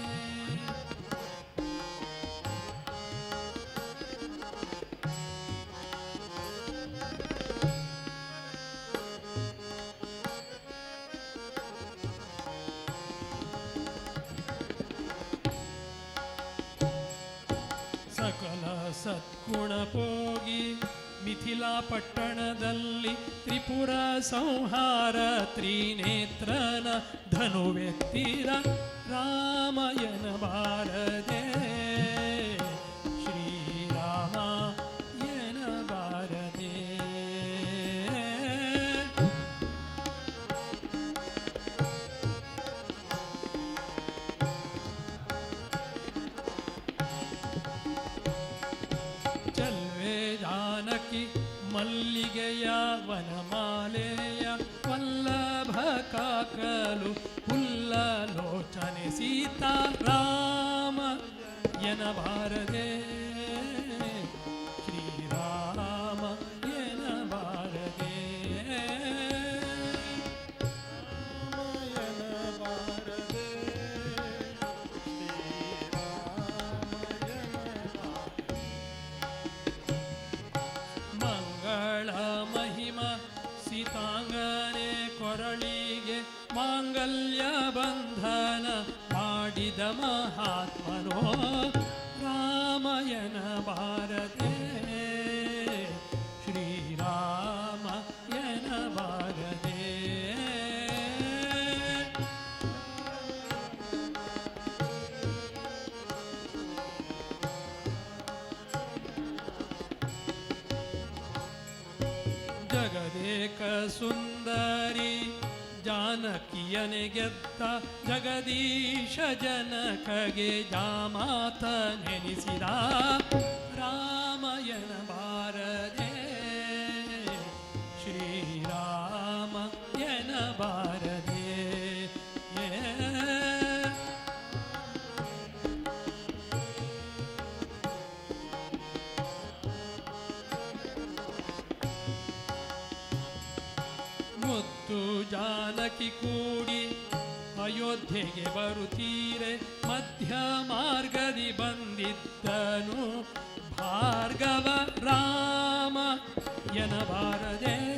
ಸಕಲ ಸದ್ಗುಣ ಪೋಗಿ ಮಿಥಿಲಾ ಪಟ್ಟಣದಲ್ಲಿ ತ್ರಿಪುರ ಸಂಹಾರ ತ್ರಿನೇತ್ರನ ಧನುವೆತ್ತಿರ ರಾಮಯನ ಬಾರದೆ ಶ್ರೀರಾಮಾಯಣ ಬಾರದೆ. ಚಲ್ವೆ ಜಾನಕಿ ಮಲ್ಲಿಗೆಯ ವನಮಾಲೆಯ ವಲ್ಲಭ ಕಾಕಲು ಹುಲ್ಲಲೋಚನೆ ಸೀತಾ ರಾಮ ಯನ ಬಾರದೆ ಶ್ರೀರಾಮ ಯನ ಬಾರದೆ. ರಾಮಾಯಣ ಬಾರದೆ ಶ್ರೀರಾಮಾಯಣ ಬಾರದೆ. ಮಂಗಳ ಮಹಿಮ ಸೀತಾಂಗನೆ ಕೊರಳಿಗೆ ಮಾಂಗಲ್ಯ ಬಂಧನ ಮಾಡಿದ ಮಹಾತ್ಮನೋ ರಾಮಯನ ಬಾರದೆ ಶ್ರೀರಾಮಯನ ಬಾರದೆ. ಜಗದೇಕ ಸುಂದರಿ ಜಾನಕಿಯನೆ ಗೆದ್ದ ಜಗದೀಶ ಜನಕಗೆ ಜಾಮಾತ ನೆನೆಸಿದ ರಾಮಯನ ಬಾರದೆ ಶ್ರೀರಾಮಯನ ಬಾರದೆ. ಮುತ್ತು ಜಾನಕಿ ಕೂಡಿ ಅಯೋಧ್ಯೆಗೆ ಬರುತ್ತೀರೆ. ಮಧ್ಯ ಮಾರ್ಗದಿ ಬಂದಿದ್ದನು ಭಾರ್ಗವ ರಾಮ ಎನಬಾರದೆ.